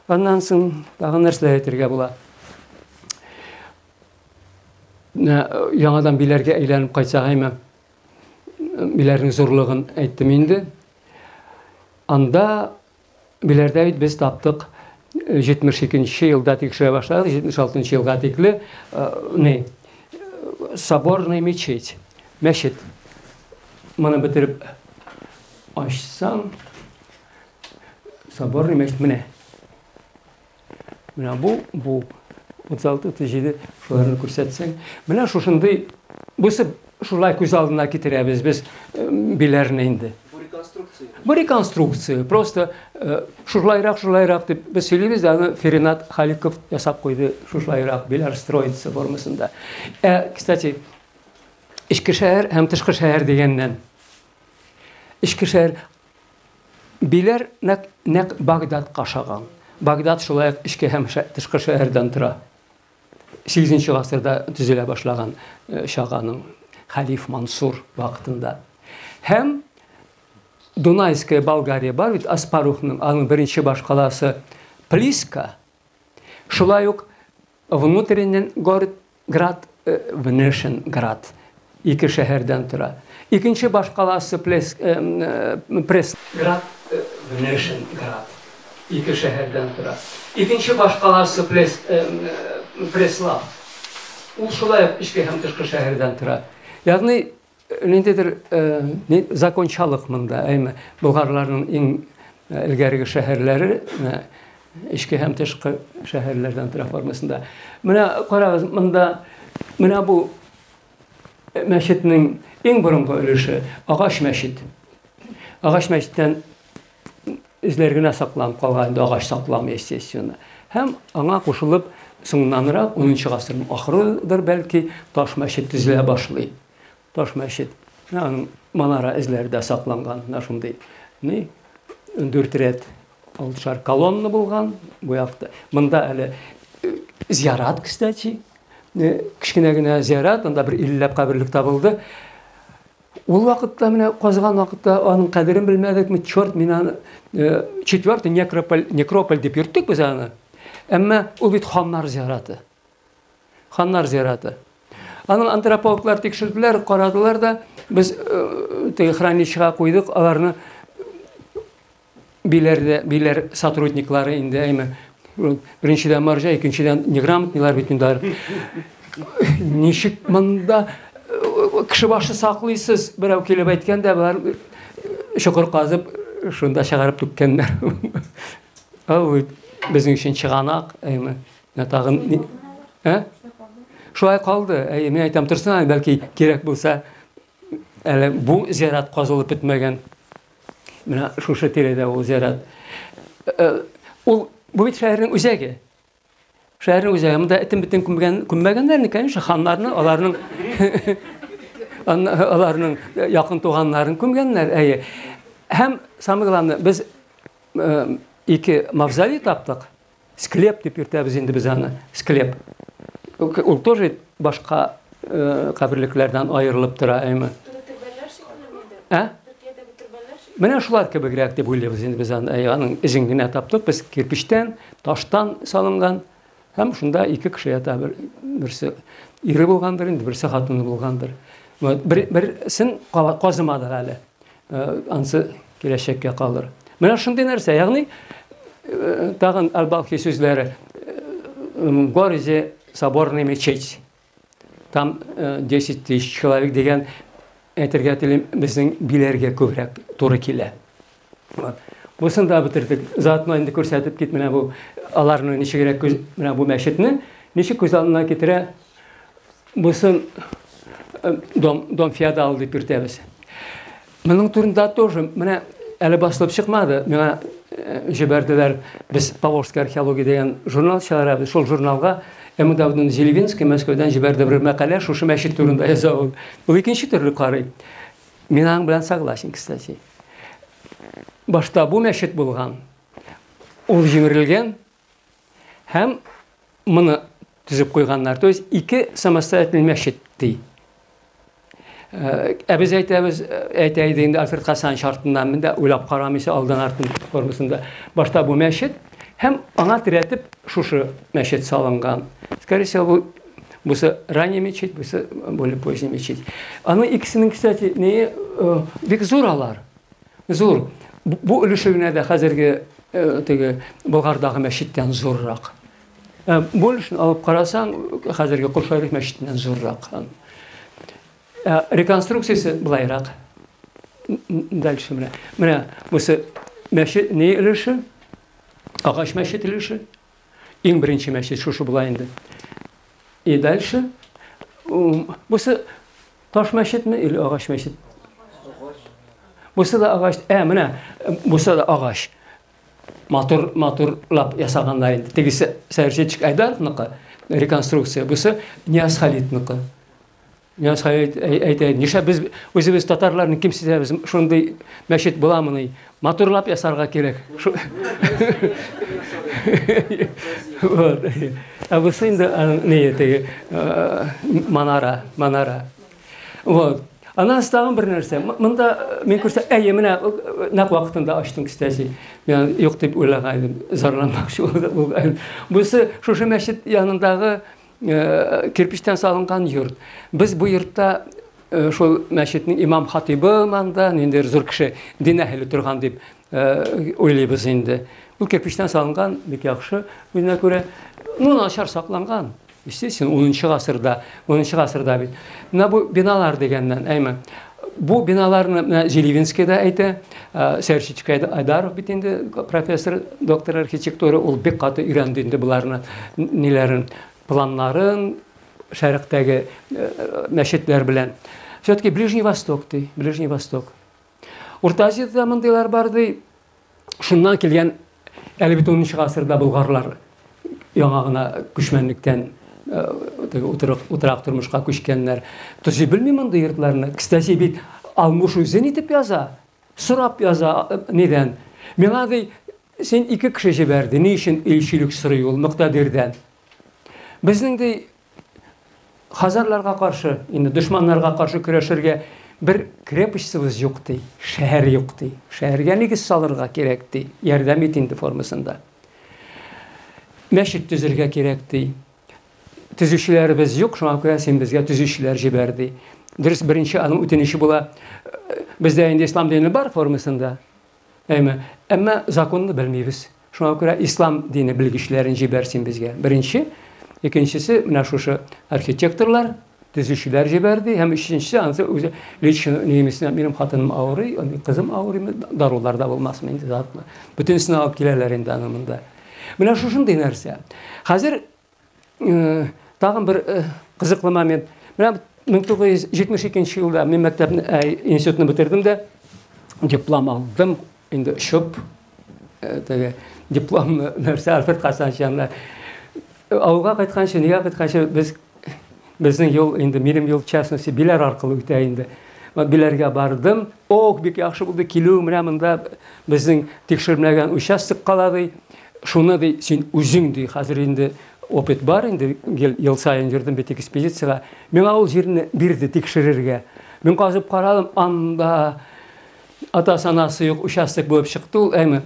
аннан соң тагын нәрсәләр әйтергә була? Яңадан Биләргә әйләнеп кайтсак, әйме, Биләрнең зурлыгын әйттем инде. Анда Биләрдә бит без таптык 72 елда тикшерә башладык, 76 елга тикле ни соборный мечеть, мәчет. Моны бетереп ачсаң, соборный мәчет менә. Менә бу, бу 36, 37 шуларны күрсәтсәң, менә шушындый бусы шулай күз алдына китерәбез без Биләрне инде. Бу реконструкция. Бу реконструкция. Просто шулайрак, шулайрак дип без сөйлибез дә, аны Феринат Халиков ясап куйды шулайрак Биләр строится формасында. Ә, кстати, эчке шәһәр һәм тышкы шәһәр дигәннән. Эчке шәһәр Биләр нәкъ, нәкъ Багдадка ошаган. Багдад шулай ук эчке һәм тышкы шәһәрдән тора. 8 гасырда төзелә башлаган чак аның хәлиф Мансур вакытында. Һәм Дунайская Болгария бар бит, Аспарухның, аның беренче башкаласы Плиска. Шулай ук внутренний город, град, внешний град. Ике шәһәрдән тора. Икенче башкаласы Плес, Прес. Град, Внешенград. Ике шәһәрдән тора. Икенче башкаласы Плес, Преслав. Ул шулай ук эчке һәм тышкы шәһәрдән тора. Ягъни ниндидер закончалык монда, әйме, болгарларның иң элгәреге шәһәрләре эчке һәм тышкы шәһәрләрдән тора формасында. Менә карагыз, монда менә бу мәчетнең иң борынгы өлеше агач мәчет. Агач мәчеттән эзләр генә сакланып калган, инде агач сакламый, естественно. Һәм аңа кушылып, соңыннанрак, 10 гасырның ахырыдыр бәлки, таш мәчет төзелә башлый. Таш мәчет. Менә аның манара эзләре дә сакланган. Менә шундый ни, 14 рәт алтышар колонна булган бу якта. Монда әле зиярат, кстати. Кечкенә генә зиярат, анда бер илләп каберлек табылды. Ул вакытта менә казыган вакытта аның кадерен белмәдекме, черт, мин аны четвертый некрополь, некрополь дип йөрттек без аны. Әмма ул бит ханнар зияраты. Ханнар зираты. Аның антропологлар тикшерделәр, карадылар да, без теге хранилищега куйдык, аларны биләрдә, биләр сотрудниклары инде, әйме, беренчедән марҗа, икенчедән неграмотныйлар бит инде алар. Ничек монда кеше башы саклыйсыз, берәү килеп әйткән дә, болар чокыр казып, шунда чыгарып түккәннәр. Ул безнең өчен чыганак, әйме. Менә тагын ә? Шулай калды. Әйе, мин әйтәм, торсын әле, бәлки кирәк булса, әле бу зират казылып бетмәгән. Менә шушы тирәдә ул зират. Э, ул бу бит шәһәрнең үзәге. Шәһәрнең үзәге. Монда этен битен күмгән, күммәгәннәр, конечно, ханнарны, аларның аларның якын туганнарын күмгәннәр. Әйе. Һәм самое главное, без э, ике мавзолей таптык. Склеп дип йөртәбез инде без аны, склеп. Ул тоже башка э, каберлекләрдән аерылып тора, әйме. Ә? Менә шулар кебегрәк дип уйлыйбыз инде без аны. Әй, аның эзен генә таптык без кирпичтән, таштан салынган. Һәм шунда ике кеше ята, бер, берсе ире булгандыр инде, берсе хатыны булгандыр. Вот, бер, берсен казымадык әле. Э, ансы киләчәккә калыр. Менә шундый нәрсә, ягъни э, тагын Аль-Балхи сүзләре э, в городе соборная мечеть. Там 10 тысяч человек дигән әйтергә телим, безнең биләргә күбрәк туры килә. Вот. Бусын да бетердек. Заодно инде күрсәтеп кит менә бу аларны ничегрәк күз, менә бу мәчетне ничек күз алдына китерә. Бусын дом, дом феодал дип йөртәбез. Моның турында тоже менә әле басылып чыкмады. Миңа җибәрделәр. Без Поволжская археология дигән журнал чыгарабыз. Шул журналга М. Давыдовна Зелевинская Мәскәүдән җибәрде бер мәкалә, шушы мәчет турында яза ул. Ул икенче төрле карый. Мин аның белән согласен, кстати. Башта бу мәчет булган. Ул җимерелгән һәм моны төзеп куйганнар. То есть ике самостоятельный мәчет ди. Ә без әйтәбез, әйтә иде инде Альфред Хасанович артыннан, мин дә уйлап карамыйча алдан артын формасында. Башта бу мәчет һәм аңа терәтеп шушы мәчет салынган. Скорее всего, бу бусы ранний мечеть, бусы более поздний мечеть. Аның икесенең, кстати, не бик зур алар. Зур. Бу өлеше генә дә хәзерге теге Болгардагы мәчеттән зуррак. Бу өлешен алып карасаң, хәзерге Кол Шәриф мәчетеннән зуррак. Реконструкциясе былайрак. Дальше менә. Менә бусы мәчет ни өлеше? Агач мәчет өлеше. Иң беренче мәчет шушы була инде. И дальше бусы таш мәчетме или агач мәчет? Бусы да агач. Ә, менә бусы да агач. Матур, матурлап ясаганнар инде. Тегесе Сәрҗетчик Айдаровныкы реконструкция, бусы Нияз Халитныкы. Нияз Халит әйтә, нишләп без үзебез татарларны кимсетәбез, шундый мәчет буламыни? Матурлап ясарга кирәк. Вот. Ә бусы инде не теге манара, манара. Вот. Аннан тагын бер нәрсә. Монда мин күрсә, әйе, менә нәкъ вакытында ачтың, кстати. Мин юк дип уйлаган идем, зарланмакчы булган. Бусы шушы мәчет янындагы кирпичтән салынган йорт. Без бу йортта Шул мәчетнең имам хатибы манда, ниндидер зур кеше, дин әһеле торган дип уйлыйбыз инде. Ул кирпичтән салынган, бик яхшы, үзенә күрә, ну, начар сакланган. Естественно, 10 гасырда, 10 гасырда бит. Менә бу биналар дигәннән, әйме. Бу биналарны менә Зеливинский да әйтә, Сәрчичкә Айдаров бит инде профессор, доктор архитектуры, ул бик каты өйрәнде инде боларны, ниләрен, планнарын, шәрыктәге мәчетләр белән. Все-таки Ближний Восток ди, Ближний Восток. Урта Азиядә мондыйлар бар ди. Шуннан килгән әле бит 10 гасырда болгарлар яңа гына күчмәнлектән теге утрак тормышка күчкәннәр. Төзи белми мондый йортларны. Кстати, бит Алмуш үзе нитеп яза? Сорап яза нидән? Миңа ди, син ике кеше җибәрде. Ни өчен илчелек сорый ул Мөктәдирдән? Безнең ди хазарларга каршы, инде дошманнарга каршы көрәшергә бер крепостьыбыз юк ди, шәһәр юк ди. Шәһәргә нигез салырга кирәк ди, ярдәм ит инде формасында. Мәчет төзергә кирәк ди. Төзүчеләребез юк, шуңа күрә син безгә төзүчеләр җибәр ди. Дөрес, беренче аның үтенече була, бездә инде ислам дине бар формасында. Әйме, әмма законны белмибез. Шуңа күрә ислам дине белгечләрен җибәр син безгә. Беренче, икенчесе менә шушы архитекторлар, төзүчеләр җибәр ди, һәм өченчесе анысы үзе лично немесенә минем хатыным авырый, кызым авырый, дарулар да булмасмы инде затлы. Бөтенесен алып киләләр инде аны монда. Менә шушындый нәрсә. Хәзер тагын бер кызыклы момент. Менә 1972 елда мин мәктәпне, институтны бетердем дә, диплом алдым, инде очып, теге дипломны нәрсә Альфред Хасанович янына. Авылга кайтканчы, нигә кайтканчы без безнең юл инде минем юл в частности Биләр аркылы үтә инде. Биләргә бардым. Ох, бик яхшы булды килү, менә монда безнең тикшермәгән участок кала ди. Шуны ди, син үзең ди, хәзер инде опыт бар инде, ел саен йөрдем бит экспедициягә. Миңа ул җирне бирде тикшерергә. Мин казып карадым, анда ата-анасы юк участок булып чыкты ул, әйме.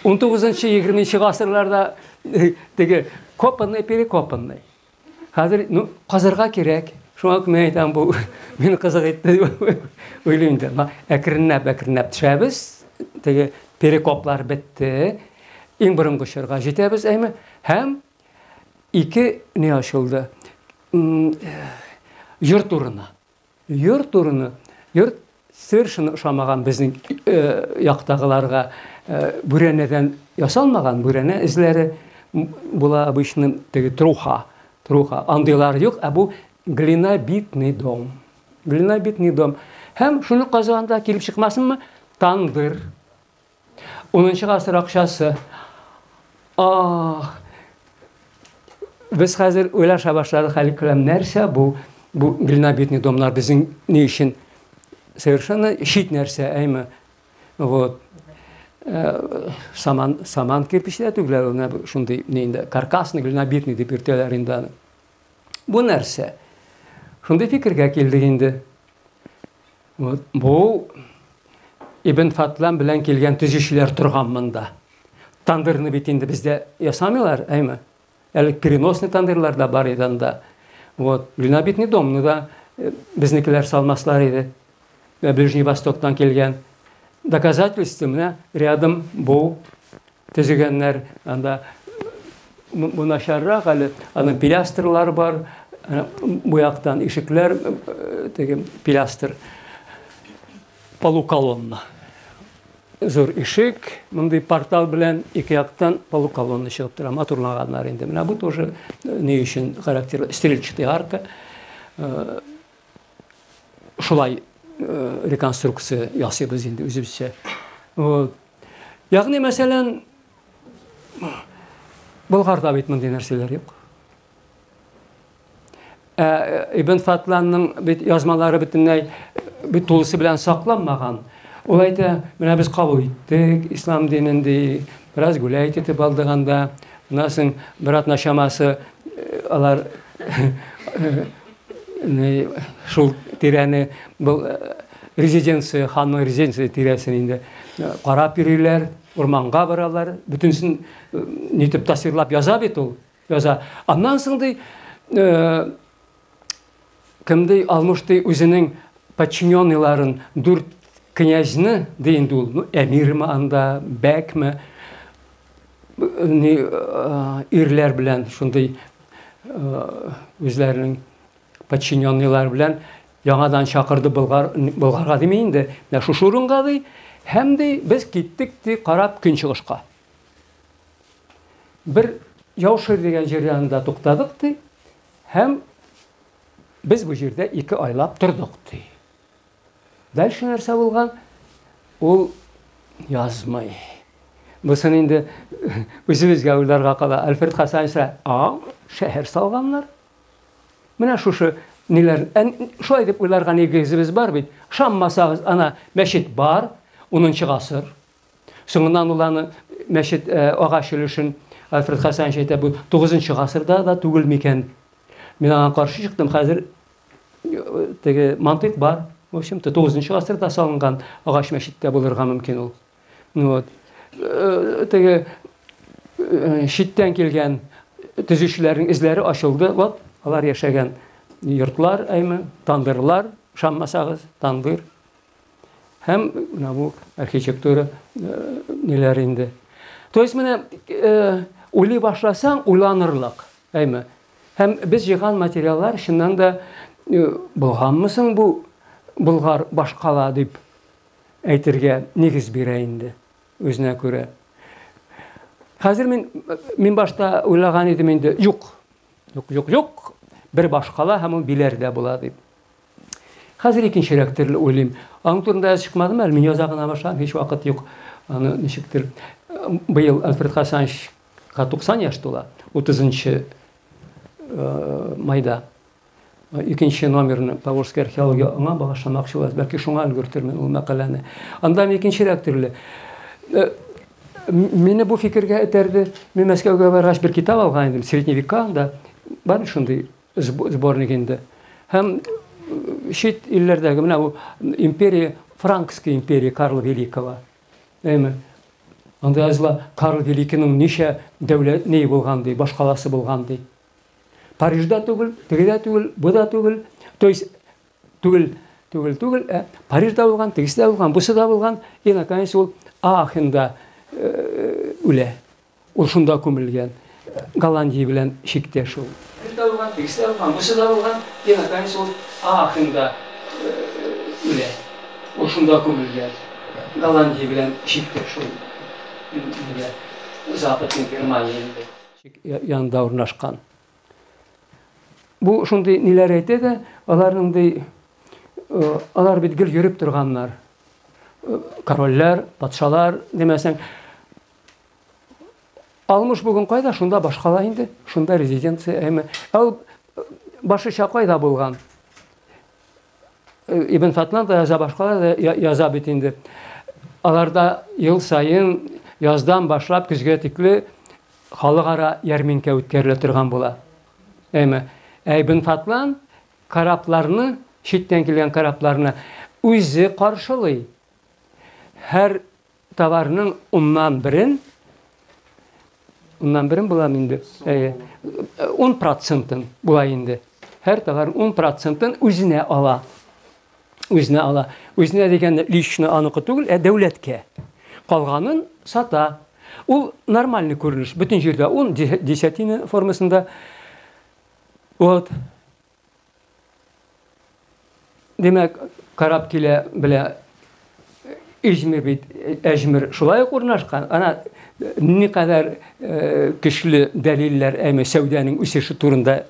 19-20 гасырларда теге копанный, перекопанный. Хәзер, ну, казырга кирәк. Шуңа күрә мин әйтәм, бу мине кызык итте дип уйлыйм инде. Әкренләп, әкренләп төшәбез. Теге перекоплар бетте. Иң борынгы чорга җитәбез, әйме? Һәм ике ни ачылды? Йорт урыны. Йорт урыны, йорт совершенно ошамаган безнең яктагыларга. Бүрәнәдән ясалмаган, бүрәнә эзләре була обычно теге труха, труха. Андыйлар юк, ә бу глинобитный дом. Глинобитный дом. Һәм шуны казыганда килеп чыкмасынмы? Тандыр. 10 гасыр акчасы. Ах! Без хәзер уйлаша башладык, әле күрәм, нәрсә бу? Бу глинобитный домнар безнең ни өчен совершенно чит нәрсә, әйме? Вот. Саман, саман кирпечләр түгел, ул шундый ни инде, каркасный глинобитный дип йөртәләр инде аны. Бу нәрсә? Шундый фикергә килдек инде. Вот. Бу Ибн Фатлан белән килгән төзүчеләр торган монда. Тандырны бит инде бездә ясамыйлар, әйме? Әле переносный тандырлар да бар иде анда. Вот. Глинобитный домны да безнекеләр салмаслар иде. Ближний Востоктан килгән. Доказательство менә рядом бу төзегәннәр. Анда бу начаррак әле. Аның пилястрлары бар. Бу яктан ишекләр, теге пилястр полуколонна. Зур ишек, мондый портал белән ике яктан полуколонна чыгып тора, матурлаганнар инде. Менә бу тоже ни өчен характерлы стрельчатый арка. Шулай реконструкция ясыйбыз инде үзебезчә. Вот. Ягъни, мәсәлән, Болгарда бит мондый нәрсәләр юк. Ибн Фатланның бит язмалары бөтенләй бит тулысы белән сакланмаган. Ул әйтә, менә без кабул иттек ислам динен ди, бераз гулять итеп алдык анда. Моннан соң бер атна чамасы алар шул тирәне, был резиденция, ханның резиденция тирәсен инде карап йөриләр, урманга баралар, бөтенесен нитеп тасвирлап яза бит ул. Яза. Аннан соң ди, кем ди, Алмыш ди, үзенең подчиненныйларын, дүрт князьны, ди инде ул, ну, әмирме анда, бәкме, ни, ирләр белән шундый үзләренең подчиненныйлар белән яңадан чакырды Болгар, Болгарга дими инде, менә шушы урынга ди, һәм ди, без киттек ди, карап көнчыгышка. Бер Яушыр дигән җир янында туктадык ди, һәм без бу җирдә 2 айлап тордык ди. Дальше нәрсә булган? Ул язмый. Бусын инде үзебезгә уйларга кала. Альфред Хасанович, а, шәһәр салганнар. Менә шушы ниләр, шулай дип уйларга нигезебез бар бит. Ышанмасагыз, ана мәчет бар, 10 гасыр. Соңыннан ул аны мәчет агач өлешен Альфред Хасанович әйтә, бу 9 гасырда да түгел микән? Мин аңа каршы чыктым, хәзер теге мантыйк бар. В общем-то, 9 гасырда салынган агач мәчеттә булырга мөмкин ул. Вот. Теге читтән килгән төзүчеләрнең эзләре ачылды. Вот, алар яшәгән йортлар, әйме, тандырлар, ышанмасагыз, тандыр. Һәм менә бу архитектура ниләр инде. То есть менә уйлый башласаң, уйланырлык, әйме. Һәм без җыйган материаллар чыннан да булганмы соң бу Болгар башкала дип әйтергә нигез бирә инде үзенә күрә. Хәзер мин мин башта уйлаган идем инде, юк. Юк, юк, юк. Бер башкала һәм ул Биләрдә була дип. Хәзер икенчерәк төрле уйлыйм. Аның турында язып чыкмадым әле, мин яза гына башладым, һич вакыт юк. Аны ничектер быел Альфред Хасановичка 90 яшь тула, 30 майда. Икенче номерны Поволжская археология аңа багышламакчы булабыз. Бәлки шуңа өлгертермен ул мәкаләне. Анда мин икенчерәк төрле. Мине бу фикергә этәрде. Мин Мәскәүгә баргач бер китап алган идем, Средние века анда бар шундый сборник инде. Һәм чит илләрдәге менә бу империя, Франкская империя Карла Великого. Әйме? Анда языла Карл Великийның ничә дәүләт ни булган ди, башкаласы булган ди. Парижда түгел, теге дә түгел, бу да түгел. То есть түгел, түгел, түгел, ә Парижда булган, тегесе дә булган, бусы да булган. И наконец ул Аахенда үлә. Ул шунда күмелгән. Голландия белән чиктәш ул. Парижда булган, тегесе дә булган, бусы да булган. И наконец ул Аахенда үлә. Ул шунда күмелгән. Голландия белән чиктәш ул. Западный Германия инде. Чик янында урнашкан. Бу шундый ниләр әйтә дә, аларның ди, алар бит гел йөреп торганнар. Корольләр, патшалар димәсәң. Алмыш бүген кайда? Шунда башкала инде, шунда резиденция әйме. Ә ул башыча кайда булган? Ибн Фатлан да яза, башкалар да яза бит инде. Аларда ел саен яздан башлап көзгә тикле халыкара ярминкә үткәрелә торган була. Әйме, ә Ибн Фатлан корабларны, читтән килгән корабларны үзе каршылый. Һәр товарның уннан берен, уннан берен була инде, әйе, 10 процентын була инде. Һәр товарның 10 процентын үзенә ала. Үзенә ала. Үзенә дигәндә лично аныкы түгел, ә дәүләткә. Калганын сата. Ул нормальный күренеш. Бөтен җирдә 10 десятина формасында. Вот. Димәк, карап килә белә Измир бит, Әҗмир шулай ук урнашкан. Ана никадәр көчле дәлилләр, әмма сәүдәнең үсеше турында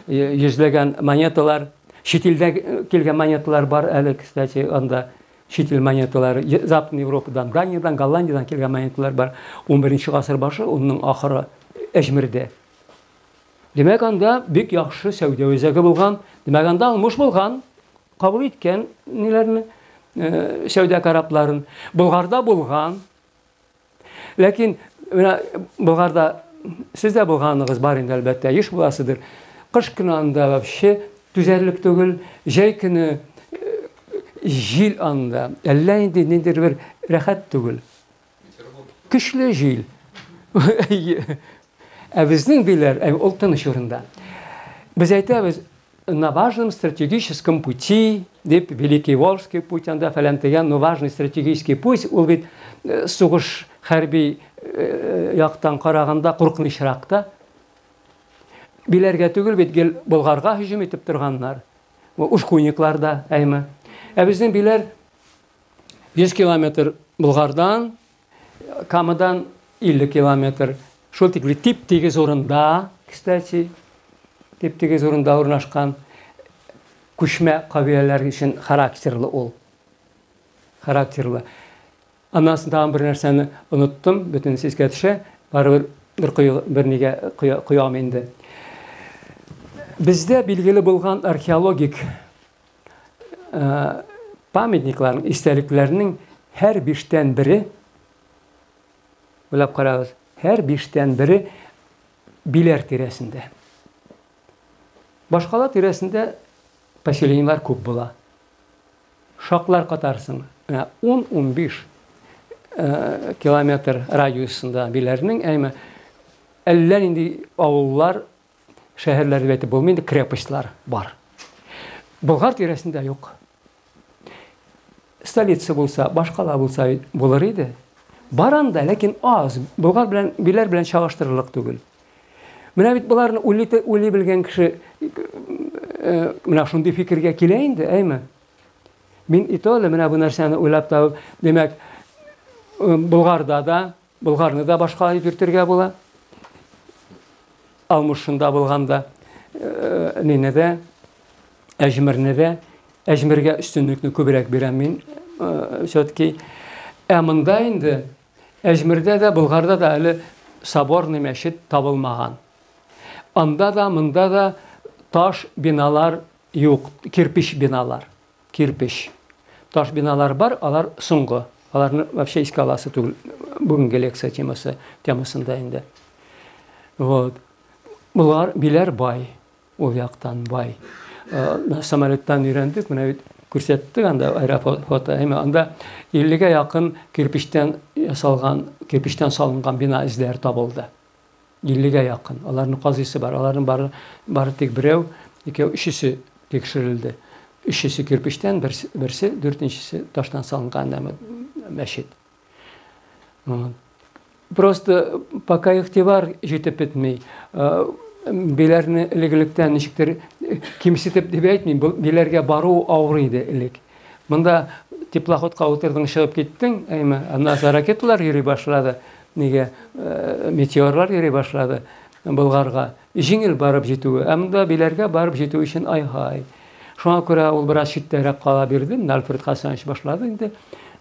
йөзләгән монеталар, чит илдә килгән монеталар бар әле, кстати, анда чит ил монеталары, Западный Европадан, Даниядан, Голландиядан килгән монеталар бар. 11 гасыр башы, унның ахыры Әҗмирдә. Димәк, анда бик яхшы сәүдә үзәге булган. Димәк, анда алмыш булган, кабул иткән ниләрне, сәүдә корабларын. Болгарда булган. Ләкин менә Болгарда сез дә булганыгыз бар инде, әлбәттә, еш буласыдыр. Кыш көне анда вообще түзәрлек түгел, җәй көне җил анда, әллә инде ниндидер бер рәхәт түгел. Көчле җил. Ә безнең биләр, ул тыныч урында. Без әйтәбез, на важном стратегическом пути, дип, Великий Волжский путь, анда фәлән дигән, но важный стратегический путь, ул бит сугыш хәрби яктан караганда куркынычрак та. Биләргә түгел бит, гел Болгарга һөҗүм итеп торганнар. Ушкуйниклар да, әйме. Ә безнең Биләр 100 километр Болгардан, Камадан 50 километр. Шул тикле тип-тигез урында, кстати, тип-тигез урында урнашкан күчмә кабиләләр өчен характерлы ул. Характерлы. Аннан соң тагын бер нәрсәне оныттым, бөтенесе искә төшә, барыбер бер кою, бер нигә коям инде. Бездә билгеле булган археологик памятникларның, истәлекләрнең һәр биштән бере, уйлап карагыз, һәр биштән бере Биләр тирәсендә. Башкала тирәсендә поселениелар күп була. Шаклар катарсың. Менә 10-15 километр радиусында Биләрнең, әйме, әллә нинди авыллар, шәһәрләр дип әйтеп булмый инде, крепостьлар бар. Болгар тирәсендә юк. Столица булса, башкала булса булыр иде. Бар анда, ләкин аз. Болгар белән, Биләр белән чагыштырырлык түгел. Менә бит боларны уйлый белгән кеше менә шундый фикергә килә инде, әйме? Мин и то әле менә бу нәрсәне уйлап табып, димәк, Болгарда да, Болгарны да башкала дип йөртергә була. Алмыш шунда булганда, нине дә, Әҗмерне дә, Әҗмергә өстенлекне күбрәк бирәм мин, все-таки. Ә монда инде Әҗмердә дә, Болгарда да әле соборный мәчет табылмаган. Анда да, монда да таш биналар юк, кирпич биналар. Кирпич. Таш биналар бар, алар соңгы. Аларны вообще искә аласы түгел бүгенге лекция темасы, темасында инде. Вот. Болар Биләр бай, ул яктан бай. Самолеттан өйрәндек, менә бит күрсәттек анда аэрофото, әмма анда 50-гә якын кирпичтән ясалган, кирпичтән салынган бина эзләре табылды. 50-гә якын. Аларның казыйсы бар. Аларның бары, бары тик берәү, икәү, өчесе тикшерелде. Өчесе кирпичтән, берсе, берсе дүртенчесе таштан салынган мәчет. Просто пока игътибар җитеп бетми. Биләрне элек-электән ничектер кимсетеп дип әйтмим, биләргә бару авыр иде элек. Монда теплоходка утырдың, чыгып киттең, әйме, аннан соң ракеталар йөри башлады. Нигә метеорлар йөри башлады Болгарга. Җиңел барып җитүе. Ә монда Биләргә барып җитү өчен ай-һай. Шуңа күрә ул бераз читтәрәк кала бирде. Менә Альфред Хасанович башлады инде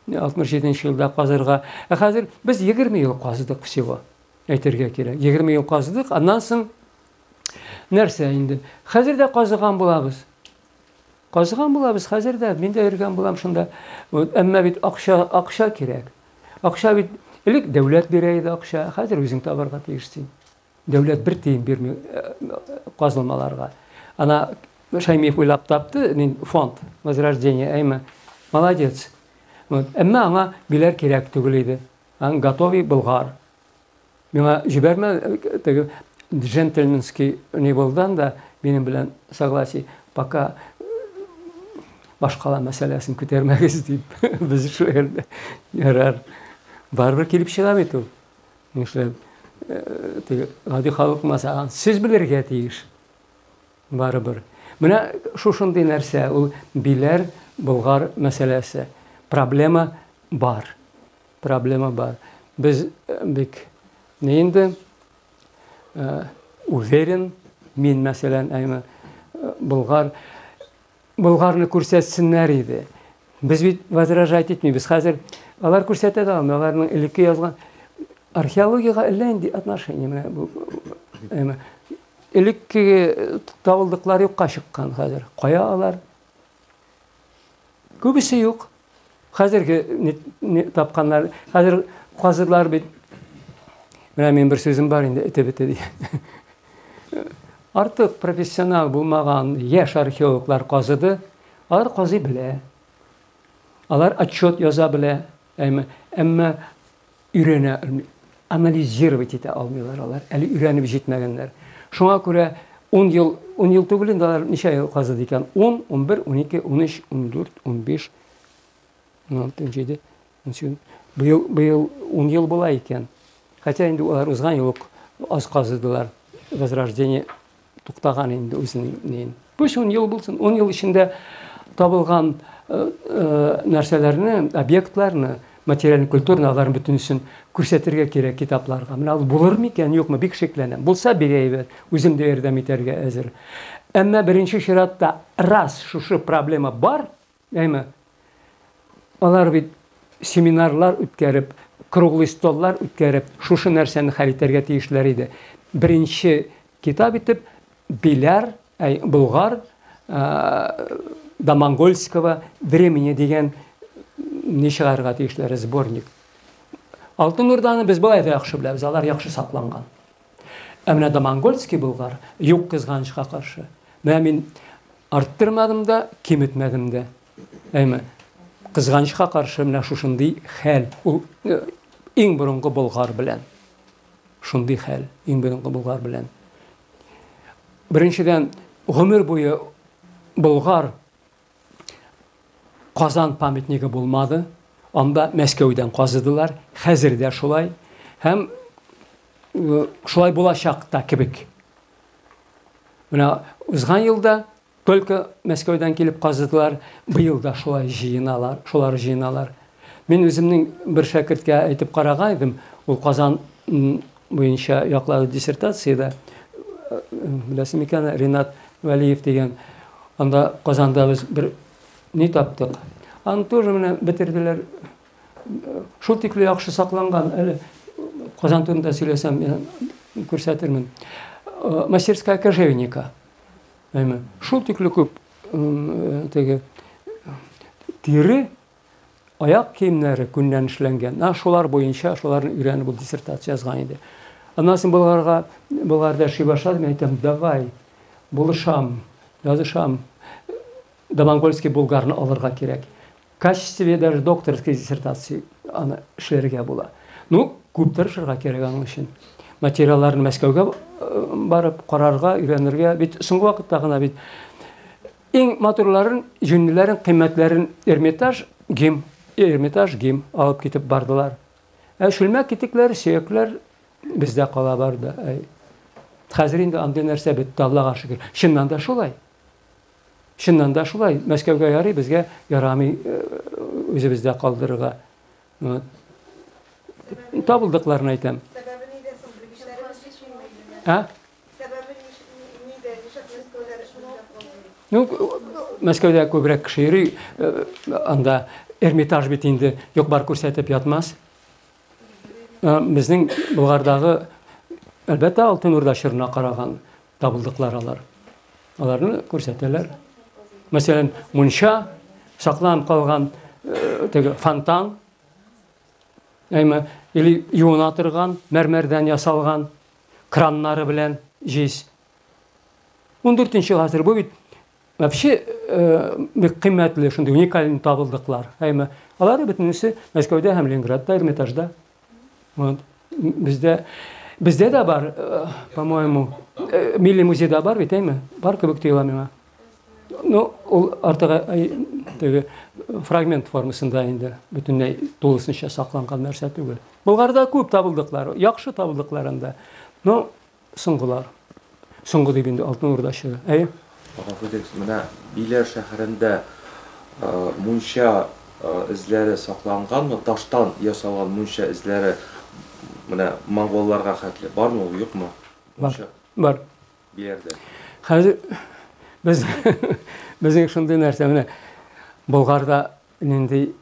67 елда казырга. Ә хәзер без 20 ел казыдык всего. Әйтергә кирәк. 20 ел казыдык, аннан соң нәрсә инде? Хәзер дә казыган булабыз. Казыган булабыз хәзер дә, мин дә йөргән булам шунда. Вот, әмма бит акча, акча кирәк. Акча бит элек дәүләт бирә иде акча, хәзер үзең табарга тиеш син. Дәүләт бер тиен бирми казылмаларга. Ана Шаймиев уйлап тапты, мин фонд Возрождение, әйме. Молодец. Вот. Әмма аңа биләр кирәк түгел иде. Аның готовый Болгар. Миңа җибәрмә, теге джентльменский ни булдан да минем белән согласие, пока башкала мәсьәләсен күтәрмәгез дип, без эшләгәндә ярар. Барыбер килеп чыга бит ул. Нишләп теге гади халык булмаса, сез белергә тиеш. Барыбер. Менә шушындый нәрсә ул Биләр, Болгар мәсьәләсе. Проблема бар. Проблема бар. Без бик ни инде уверен, мин мәсәлән, әйме, Болгар Болгарны күрсәтсеннәр иде. Без бит возражать итмибез. Хәзер алар күрсәтә дә алмый. Аларның элекке язган археологиягә әллә нинди отношение менә бу әйме, элеккеге табылдыклар юкка чыккан хәзер. Кая алар? Күбесе юк. Хәзерге тапканнар, хәзер казырлар бит. Менә мин бер сүзем бар инде, эте бете дигән. Артык профессионал булмаган яшь археологлар казыды. Алар казый белә. Алар отчет яза белә. Әмма, әмма өйрәнә, анализировать итә алмыйлар алар. Әле өйрәнеп җитмәгәннәр. Шуңа күрә 10 ел, 10 ел түгел инде алар ничә ел казыды икән? 10, 11, 12, 13, 14, 15, 16, 17, 18. Быел, быел 10 ел була икән. Хотя инде алар узган ел ук аз казыдылар. Возрождение туктаган инде үзенең неен. Пусть 10 ел булсын. 10 ел эчендә табылган нәрсәләрне, объектларны, материаль культураны аларның бөтенесен күрсәтергә кирәк китапларга. Менә ул булыр микән, юкмы, бик шикләнәм. Булса бик әйбәт, үзем дә ярдәм итәргә әзер. Әмма беренче чиратта раз шушы проблема бар, әйме, алар бит семинарлар үткәреп, круглый столлар үткәреп, шушы нәрсәне хәл итәргә тиешләр иде. Беренче китап итеп Биләр, әй, Болгар до монгольского времени дигән ни чыгарырга тиешләр, сборник. Алтын Урданы без болай да яхшы беләбез, алар яхшы сакланган. Ә менә до монгольский Болгар юк кызганычка каршы. Менә мин арттырмадым да, киметмәдем дә. Әйме, кызганычка каршы менә шушындый хәл. Ул иң борынгы Болгар белән. Шундый хәл, иң борынгы Болгар белән. Беренчедән, гомер буе Болгар Казан памятнигы булмады. Анда Мәскәүдән казыдылар. Хәзер дә шулай. Һәм шулай булачак та кебек. Менә узган елда только Мәскәүдән килеп казыдылар, быел да шулай җыеналар, шулар җыеналар. Мин үземнең бер шәкерткә әйтеп караган идем, ул Казан буенча яклады диссертациядә. Беләсең микән, Ринат Вәлиев дигән. Анда Казанда без бер ни таптык. Аны тоже менә бетерделәр. Шул тикле яхшы сакланган. Әле Казан турында сөйләсәм, мин күрсәтермен. Мастерская кожевника. Әйме, шул тикле күп теге тире аяк киемнәре күннән эшләнгән. На шулар буенча шуларны өйрәнеп ул диссертация язган иде. Аннан соң Болгарга, Болгарда эшли башладым, мин әйтәм, давай, булышам, язышам. Домонгольский Булгарны алырга кирәк. В качестве даже докторской диссертации аны эшләргә була. Ну, күп тырышырга кирәк аның өчен. Материалларны Мәскәүгә барып карарга, өйрәнергә. Бит соңгы вакытта гына бит иң матурларын, җүнлеләрен, кыйммәтләрен Эрмитаж, ГИМ, Эрмитаж, ГИМ алып китеп бардылар. Ә чүлмәк китекләр, сөякләр бездә кала барды. Хәзер инде андый нәрсә бетте, Аллага шөкер. Чыннан да шулай. Чыннан да шулай. Мәскәүгә ярый, безгә ярамый үзебездә калдырырга. Вот. Табылдыкларын әйтәм. Сәбәбе нидә соң? Белгечләребез җитмиме? А? Сәбәбе нидә? Нишләп Мәскәүләр бездә калмый? Ну, Мәскәүдә күбрәк кеше йөри, анда Эрмитаж бит инде юк-бар күрсәтеп ятмас. Безнең Болгардагы, әлбәттә, Алтын Урда чорына караган табылдыклар алар. Аларны күрсәтәләр. Мәсәлән, мунча сакланып калган теге фонтан, әйме, или юына торган мәрмәрдән ясалган краннары белән җиз. 14 гасыр бу бит вообще бик кыйммәтле, шундый уникальный табылдыклар. Әйме, алар бөтенесе Мәскәүдә һәм Ленинградта, Эрмитажда. Вот. Бездә бездә дә бар, по-моему, Милли музейда бар бит, әйме? Бар кебек тоела миңа. Ну, ул артык теге фрагмент формасында инде бөтенләй тулысынча сакланган нәрсә түгел. Болгарда күп табылдыклар, яхшы табылдыклар анда. Но соңгылар. Соңгы дип инде Алтын Урда чоры. Әйе. Гафу итегез, менә Биләр шәһәрендә мунча эзләре сакланганмы? Таштан ясалган мунча эзләре менә монголларга хәтле бармы ул, юкмы? Бар. Бар. Биләрдә. Хәзер без безнең шундый нәрсә менә Болгарда нинди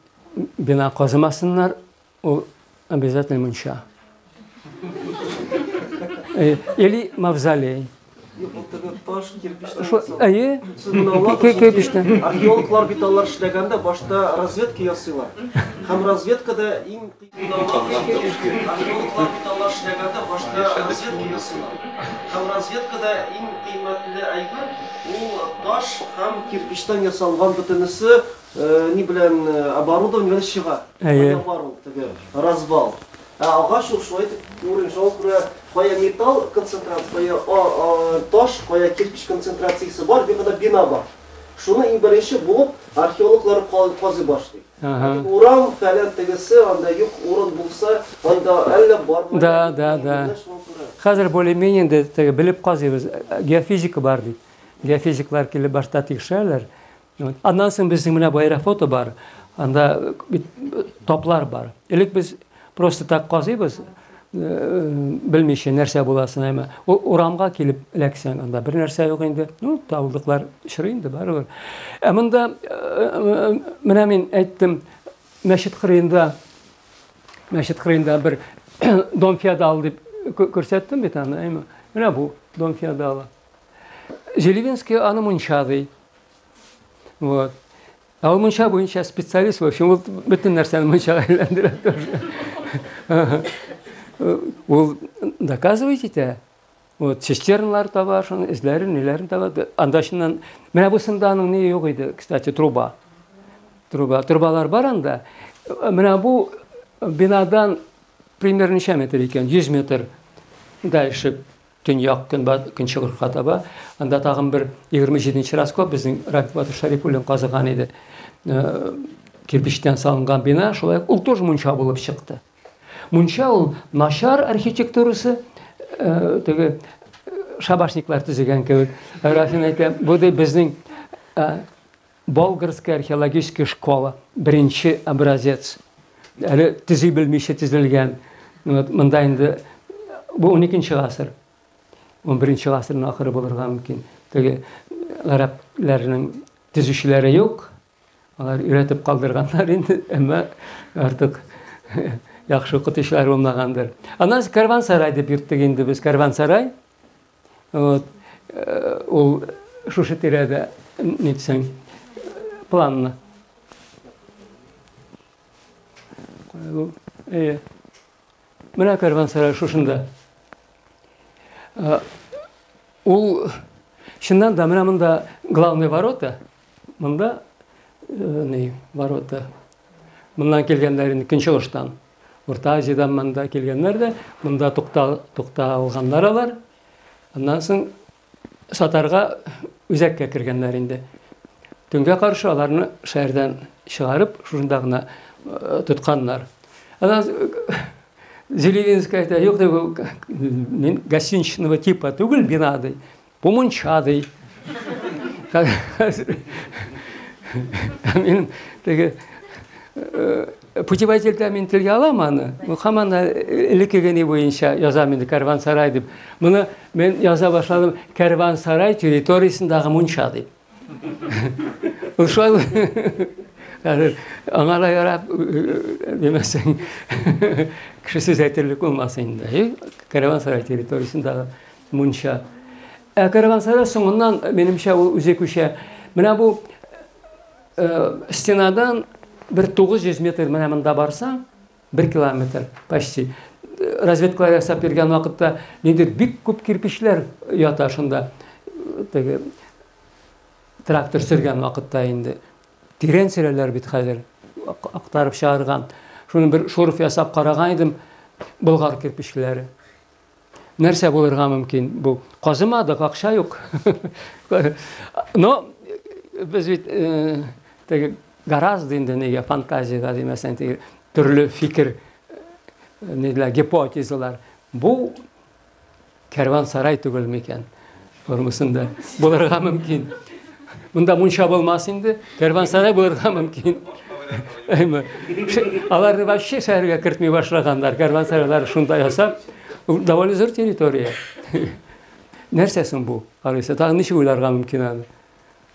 бина казымасыннар, ул обязательно мунча. Или мавзолей. Юк, ул теге таш кирпичтән Шул, ясалган. әйе. Сез моны аңлатыгыз, чөнки Кирпичтән. археологлар бит алар эшләгәндә башта разведка ясыйлар. Һәм разведкада иң археологлар бит алар эшләгәндә башта разведка ясыйлар. Һәм разведкада иң кыйммәтле әйбер ул таш һәм кирпичтән ясалган бөтенесе ни белән оборудование белән чыга. Әйе. Анда бар ул теге развал. Ә агач ул шулай итеп урын, шуңа күрә кая металл концентрация, кая таш, кая кирпич концентрациясе бар, бик анда бина бар. Шуны иң беренче булып археологлар казый башлый. Урам фәлән тегесе, анда юк урын булса, анда әллә бармы? Да, да, да. Хәзер более-менее инде теге белеп казыйбыз. Геофизика бар бит. Геофизиклар килеп башта тикшерәләр. Аннан соң безнең менә бу аэрофото бар. Анда бит таплар бар. Элек без просто так казыйбыз, белмичә нәрсә буласын, әмма ул урамга килеп эләксәң, анда бер нәрсә юк инде. Ну, табылдыклар очрый инде барыбер. Ә монда менә мин әйттем, мәчет кырыенда, мәчет кырыенда бер дом феодал дип күрсәттем бит аны, әйме. Менә бу дом феодала. Зелевинский аны мунча ди. Вот. Ә ул мунча буенча специалист, в общем, ул бөтен нәрсәне мунчага әйләндерә тоже. Ул доказывать итә. Вот, цистерналар таба, шуның эзләрен, ниләрен таба. Анда чыннан, менә бусында аның ни юк иде, кстати, труба. Труба, трубалар бар анда. Менә бу бинадан примерно ничә метр икән? 100 метр дальше төньяк көнчыгышка таба. Анда тагын бер 27 раскоп безнең Рафик Батыр Шәрифуллин казыган иде. Кирпичтән салынган бина, шулай ул тоже мунча булып чыкты. Мунча ул начар архитектурасы, теге шабашниклар төзегән кебек. Рафин әйтә, бу ди безнең Болгарская археологическая школа, беренче образец. Әле төзи белмичә төзелгән. Вот, монда инде бу 12 гасыр. 11 гасырның ахыры булырга мөмкин. Теге гарәпләрнең төзүчеләре юк. Алар өйрәтеп калдырганнар инде, әмма артык яхшы укытучылар булмагандыр. Аннан Кәрван-сарай дип йөрттек инде без Кәрван-сарай. Вот, ул шушы тирәдә, нитсәң, планны. Әйе. Менә кәрван-сарай шушында. Ул чыннан да менә монда главный ворота, монда ни ворота. Моннан килгәннәр инде көнчыгыштан. Урта Азиядән монда килгәннәр дә, монда тукталганнар алар. Аннан соң сатарга үзәккә кергәннәр инде. Төнгә каршы аларны шәһәрдән чыгарып, шушында гына тотканнар. Аннан Зелевинская әйтә, юк, ди, бу мин гостиничного типа түгел бина, ди. Бу мунча, ди. Мин теге путеводительдә мин телгә алам аны. Бу һаман да элеккеге ни буенча язам инде кәрван-сарай дип. Моны мин яза башладым кәрван-сарай территориясендәге мунча дип. Ул шулай хәзер аңа да ярап димәсәң, кеше сүз әйтерлек булмас инде. Кәрван-сарай территориясендәге мунча. Ә кәрван-сарай соңыннан, минемчә, ул үзе күчә. Менә бу стенадан бер 900 метр менә монда барсаң, 1 километр почти. Разведкалар ясап йөргән вакытта ниндидер бик күп кирпечләр ята шунда. Теге трактор сөргән вакытта инде. Тирән сөрәләр бит хәзер, актарып чыгарган. Шуны бер шурф ясап караган идем, болгар кирпечләре. Нәрсә булырга мөмкин бу? Казымадык, акча юк. Но без бит теге гораздо инде нигә фантазиягә димәсәң, теге төрле фикер, ниләр, гипотезалар. Бу кәрван-сарай түгел микән? Формасында булырга мөмкин. Монда мунча булмас инде, кәрван-сарай булырга мөмкин. Әйме. Аларны вообще шәһәргә кертми башлаганнар. Кәрван-сарайлар шунда ясап, ул довольно зур территория. Нәрсә соң бу? Алайса, тагын ничек уйларга мөмкин аны?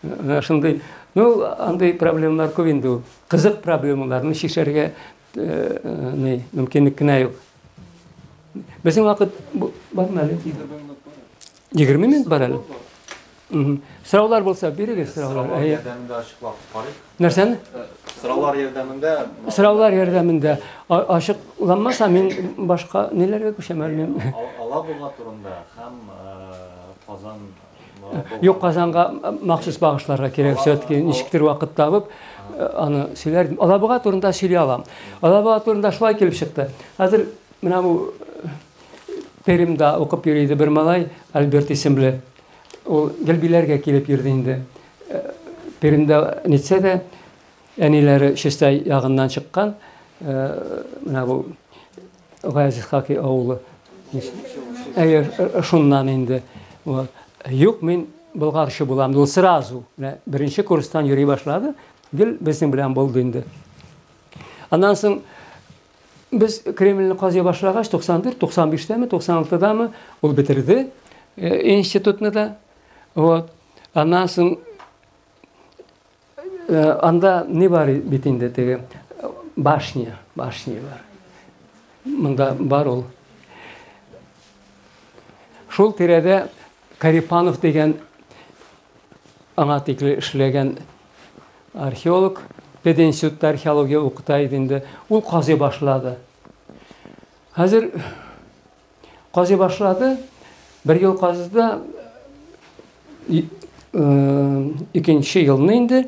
Менә шундый, ну, андый проблемалар күп инде ул. Кызык проблемаларны чишәргә ни, мөмкинлек кенә юк. Безнең вакыт бармы әле? 20 минут бар әле. Сораулар булса бирегез сораулар. Сораулар ярдәмендә ачыклап карыйк. Нәрсәне? Сораулар ярдәмендә. Сораулар ярдәмендә ачыкланмаса мин башка ниләргә күчәм әле мин. Алабуга турында һәм Казан. Юк, Казанга махсус багышларга кирәк, все-таки ничектер вакыт табып аны сөйләр. Алабуга турында сөйли алам. Алабуга турында шулай килеп чыкты. Хәзер Менә бу Пермьда укып йөри иде бер малай, Альберт исемле. Ул гел Биләргә килеп йөрде инде. Пермьдә нитсә дә, әниләре Чистай ягыннан чыккан. Менә бу Гаяз Исхакый авылы. Әйе, шуннан инде. Вот. Юк, мин болгарчы булам. Ул сразу, менә беренче курстан йөри башлады. Гел безнең белән булды инде. Аннан соң без Кремльне казый башлагач, 94, 95-тәме, 96-дамы ул бетерде институтны да. Вот. Аннан соң анда ни бар бит инде теге башня, башня бар. Монда бар ул. Шул тирәдә Карипанов дигән аңа тикле эшләгән археолог, пединститутта археология укыта иде инде. Ул казый башлады. Хәзер казый башлады. Бер ел казыды. Икенче елны инде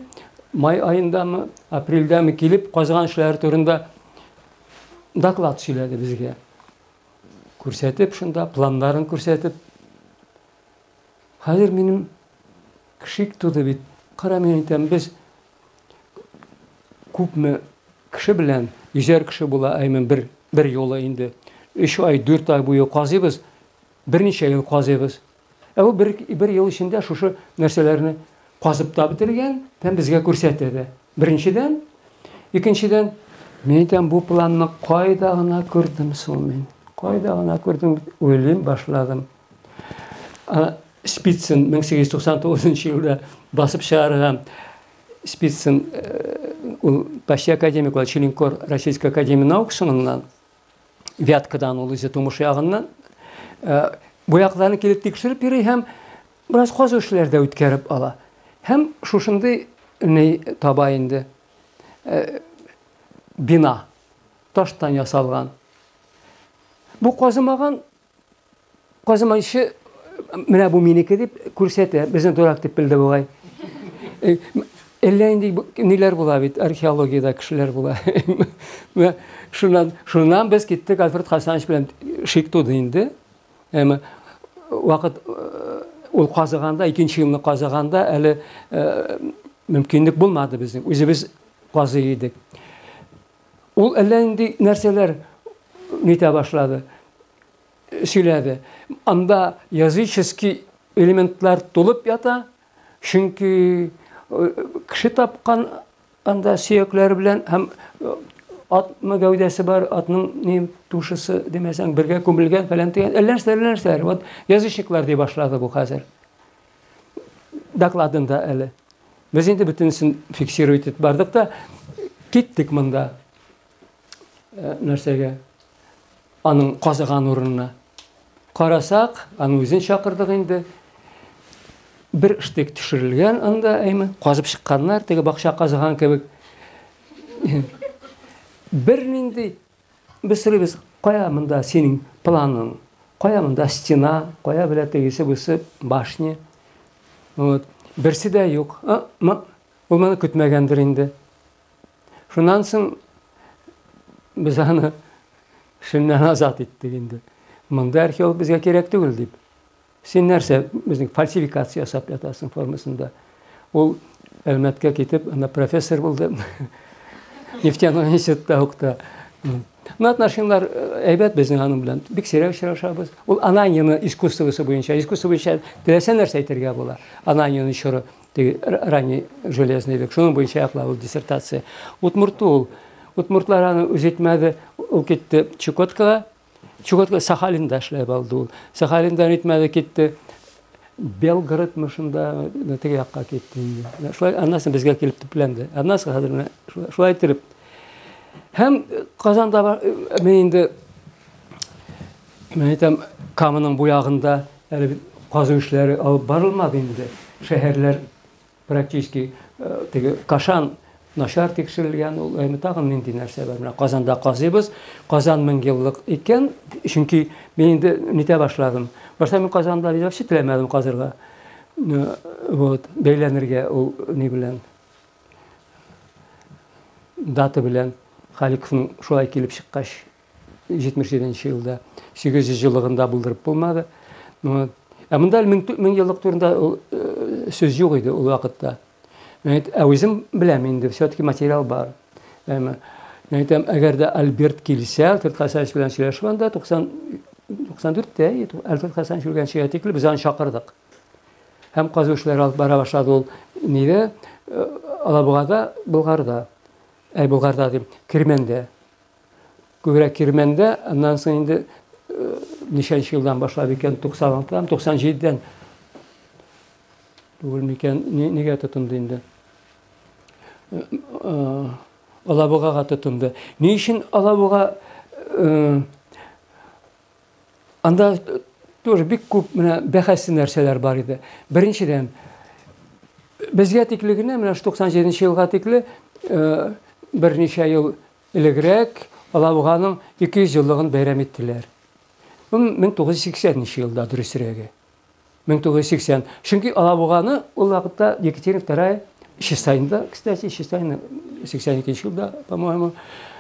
май аендамы, апрельдәме килеп казыган эшләре турында доклад сөйләде безгә. Күрсәтеп шунда, планнарын күрсәтеп. Хәзер минем шик туды бит. Кара, мин әйтәм, без күпме кеше белән, йөзәр кеше була, әймен бер, бер юлы инде. Өч ай, дүрт ай буе казыйбыз, берничә ел казыйбыз. Ә ул бер, бер ел эчендә шушы нәрсәләрне казып та бетергән һәм безгә күрсәтә дә. Беренчедән, икенчедән, мин әйтәм, бу планны кайда гына күрдем соң мин? Кайда гына күрдем, уйлыйм башладым. Спицын 1899 елда басып чыгарган Спицын ул почти академик ул Челенкор Российской академия наук соңыннан Вяткадан ул үзе тумыш ягыннан бу якларны килеп тикшереп йөри һәм бераз казу эшләре дә үткәреп ала. Һәм шушындый ни таба инде бина таштан ясалган. Бу казымаган Казымайчы менә бу минеке дип күрсәтә. Безне дурак дип белде бугай. Әллә инде ниләр була бит, археологиядә кешеләр була. Менә шуннан, шуннан без киттек Альфред Хасанович белән шик туды инде. Әмма вакыт ул казыганда, икенче елны казыганда әле мөмкинлек булмады безнең. Үзебез казый идек. Ул әллә нинди нәрсәләр нитә башлады. Сөйләде. Анда языческий элементлар тулып ята, чөнки кеше тапкан анда сөякләр белән һәм атны гәүдәсе бар, атның ни тушасы димәсәң, бергә күмелгән фәлән дигән әллә нәрсәләр, әллә нәрсәләр. Вот язычниклар ди башлады бу хәзер. Докладында әле. Без инде бөтенесен фиксировать итеп бардык та киттек монда. Нәрсәгә? Аның казыган урынына. Карасак, аның үзен чакырдык инде. Бер штык төшерелгән анда, әйме, казып чыкканнар, теге бакча казыган кебек. Бер нинди без сорыйбыз, кая монда синең планың? Кая монда стена, кая белә тегесе бусы башня? Вот. Берсе дә юк. А, ул моны көтмәгәндер инде. Шуннан соң без аны шуннан азат иттек инде. Монда археолог безгә кирәк түгел дип. Син нәрсә, безнең фальсификация ясап ятасың формасында. Ул Әлмәткә китеп, анда профессор булды. Нефтяной институтта укыта. Ну, отношениялар әйбәт безнең аның белән. Бик сирәк очрашабыз. Ул Ананьины искусствосы буенча, искусство буенча теләсә нәрсә әйтергә була. Ананьины чоры, теге ранний железный век. Шуның буенча яклап ул диссертация. Удмурты ул. Удмуртлар аны үз итмәде. Ул китте Чукоткага. Чукотка Сахалинда эшләп алды ул. Сахалинда итмәде, китте. Белгород шунда теге якка китте инде. Шулай аннан соң безгә килеп төпләнде. Аннан соң хәзер менә шулай иттереп. Һәм Казанда мин инде мин әйтәм, Каманың бу ягында әле бит казу эшләре алып барылмады инде. Шәһәрләр практически теге Кашан начар тикшерелгән, ул әмма тагын нинди нәрсә бар. Менә Казанда казыйбыз. Казан мең еллык икән, чөнки мин инде нитә башладым. Башта мин Казанда вообще теләмәдем казырга. Вот, бәйләнергә ул ни белән. Дата белән Халиковның шулай килеп чыккач, 77 нче елда 800 еллыгында булдырып булмады. Ә монда әле 1000 еллык турында ул сүз юк иде ул вакытта. Мин әйт, ә үзем беләм инде, все-таки материал бар. Әмма мин әйтәм, әгәр дә Альберт килсә, Альфред Хасанович белән сөйләшеп анда 90 94-тә Альфред Хасанович үлгәнчегә тикле без аны чакырдык. Һәм казу эшләре алып бара башлады ул нидә? Алабугада, Болгарда. Әй, Болгарда дим, Кирмәндә. Күбрәк Кирмәндә, аннан соң инде ничәнче елдан башлап икән, 96-дан, 97-дән түгел микән, нигә тотынды инде? Алабугага тотынды. Ни өчен Алабуга анда тоже бик күп менә бәхәсле нәрсәләр бар иде. Беренчедән, безгә тикле генә, менә 97 елга тикле берничә ел элегрәк Алабуганың 200 еллыгын бәйрәм иттеләр. 1980 елда дөресрәге. 1980. Чөнки Алабуганы ул вакытта Екатерина II Чистайында, кстати, Чистайны 82 елда, по-моему,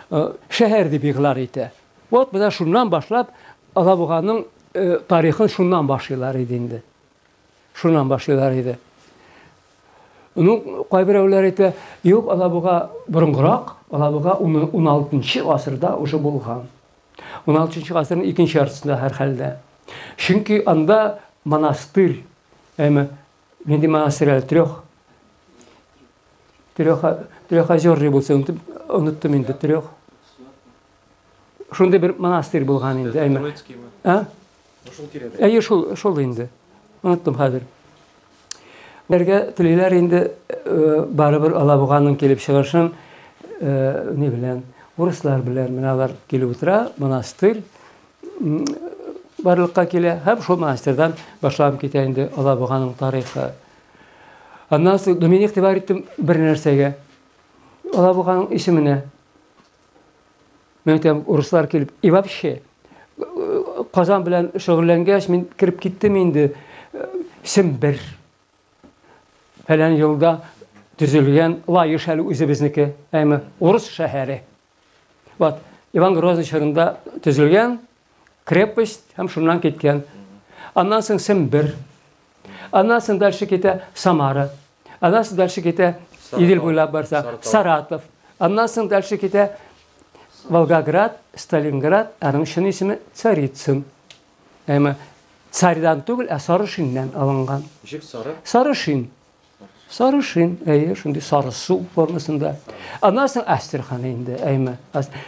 шәһәр дип игълан итә. Вот менә шуннан башлап Алабуганың тарихын шуннан башлыйлар иде инде. Шуннан башлыйлар иде. Ну, кайберәүләр әйтә, юк, Алабуга борынгырак, Алабуга 16 гасырда уже булган. 16 гасырның икенче яртысында һәрхәлдә. Чөнки анда монастырь, әмма нинди монастырь әле трех трех трехозерный булса, оныттым инде трех. Шундый бер монастырь булган инде, әмма. А? Шул тирәдә. Әйе, шул, шул инде. Оныттым хәзер. Бергә телиләр инде барыбер Алабуганың килеп чыгышын ни белән, урыслар белән менә алар килеп утыра, монастырь барлыкка килә һәм шул монастырьдан башланып китә инде Алабуганың тарихы. Аннан соң мин игътибар иттем бер нәрсәгә. Алабуганың исеменә. Мин әйтәм, урыслар килеп, и вообще, Казан белән шөгыльләнгәч, мин кереп киттем инде Сембер. Фәлән елда төзелгән Лаеш әле үзебезнеке, әйме, урыс шәһәре. Вот, Иван Грозный чорында төзелгән крепость һәм шуннан киткән. Аннан соң Сембер. Аннан соң дальше китә Самара. Аннан соң дальше китә Идел буйлап барса Саратов. Аннан соң дальше китә Волгоград, Сталинград, аның чын исеме Царицын. Әмма царьдан түгел, ә Сарышиннән алынган. Ничек сары? Сарышин. Сарышин, әйе, шундый сары су формасында. Аннан соң Астрахань инде, әйме.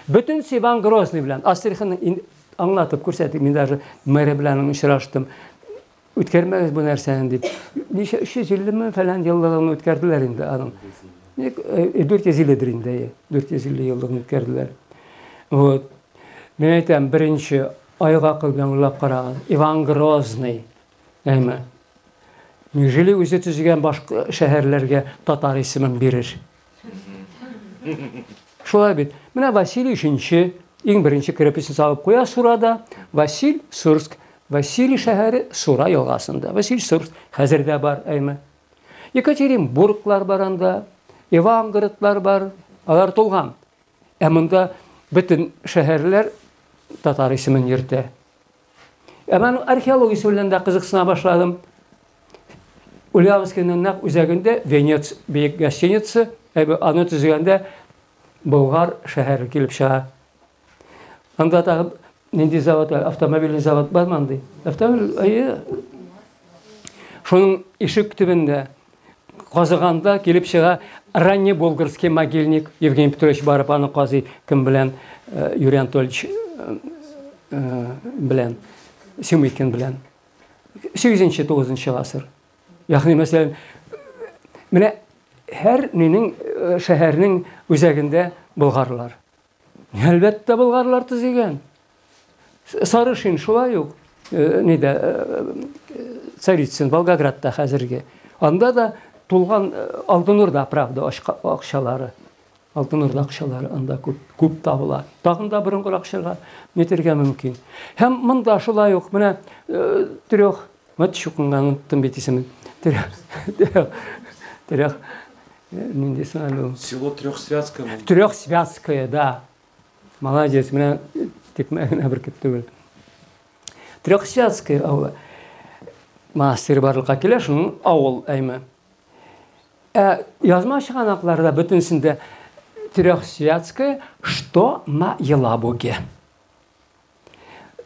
Бөтен Иван Грозный белән Астраханьны аңлатып күрсәтеп, мин даже мэры белән очраштым. Үткәрмәгез бу нәрсәне дип. Ничә 350 мең фәлән еллыгын үткәрделәр инде аның. 450 дер инде, әйе. 450 еллыгын үткәрделәр. Вот. Мин әйтәм, беренче аяк акыл белән уйлап карагыз. Иван Грозный. Әйме. Неужели үзе төзегән башка шәһәрләргә татар исемен бирер? Шулай бит. Менә Василий өченче иң беренче крепостен салып куя Сурада. Василь Сурск. Василий шәһәре Сура елгасында. Василий Сурск хәзер дә бар, әйме. Екатеринбурглар бар анда, Ивангородлар бар, алар тулган. Ә монда бөтен шәһәрләр татар исемен йөртә. Ә мен археологиясе белән дә кызыксына башладым. Ульяновскийның нәкъ үзәгендә Венец бөек гостиница, аны төзегәндә Болгар шәһәре килеп чыга. Анда тагы нинди завод, автомобильный завод бармы андый? Автомобиль, әйе. Шуның ишек төбендә казыганда килеп чыга ранний болгарский могильник. Евгений Петрович барып аны казый, кем белән? Юрий Анатольевич белән, Семыкин белән. 8-9 гасыр. Ягъни, мәсәлән, менә һәр нинең шәһәрнең үзәгендә болгарлар. Әлбәттә, болгарлар төзегән. Сарышин шулай ук, нидә, Царицын, Волгоградта хәзерге. Анда да тулган Алтын Урда, правда, акчалары. Алтын Урда акчалары анда күп, күп табыла. Тагын да борынгырак чорга нитергә мөмкин. Һәм монда шулай ук менә трех, вот чукынган оныттым бит исемен. Трех, трех, трех, нинди соң әле ул? Село Трехсвятское. Трехсвятское, да. Молодец, менә Тикмә генә бөркет түгел. Трехсвятское авылы. Монастырь барлыкка килә, шуның авыл әйме. Ә язма чыганакларда бөтенсендә Трехсвятское, что на Елабуге.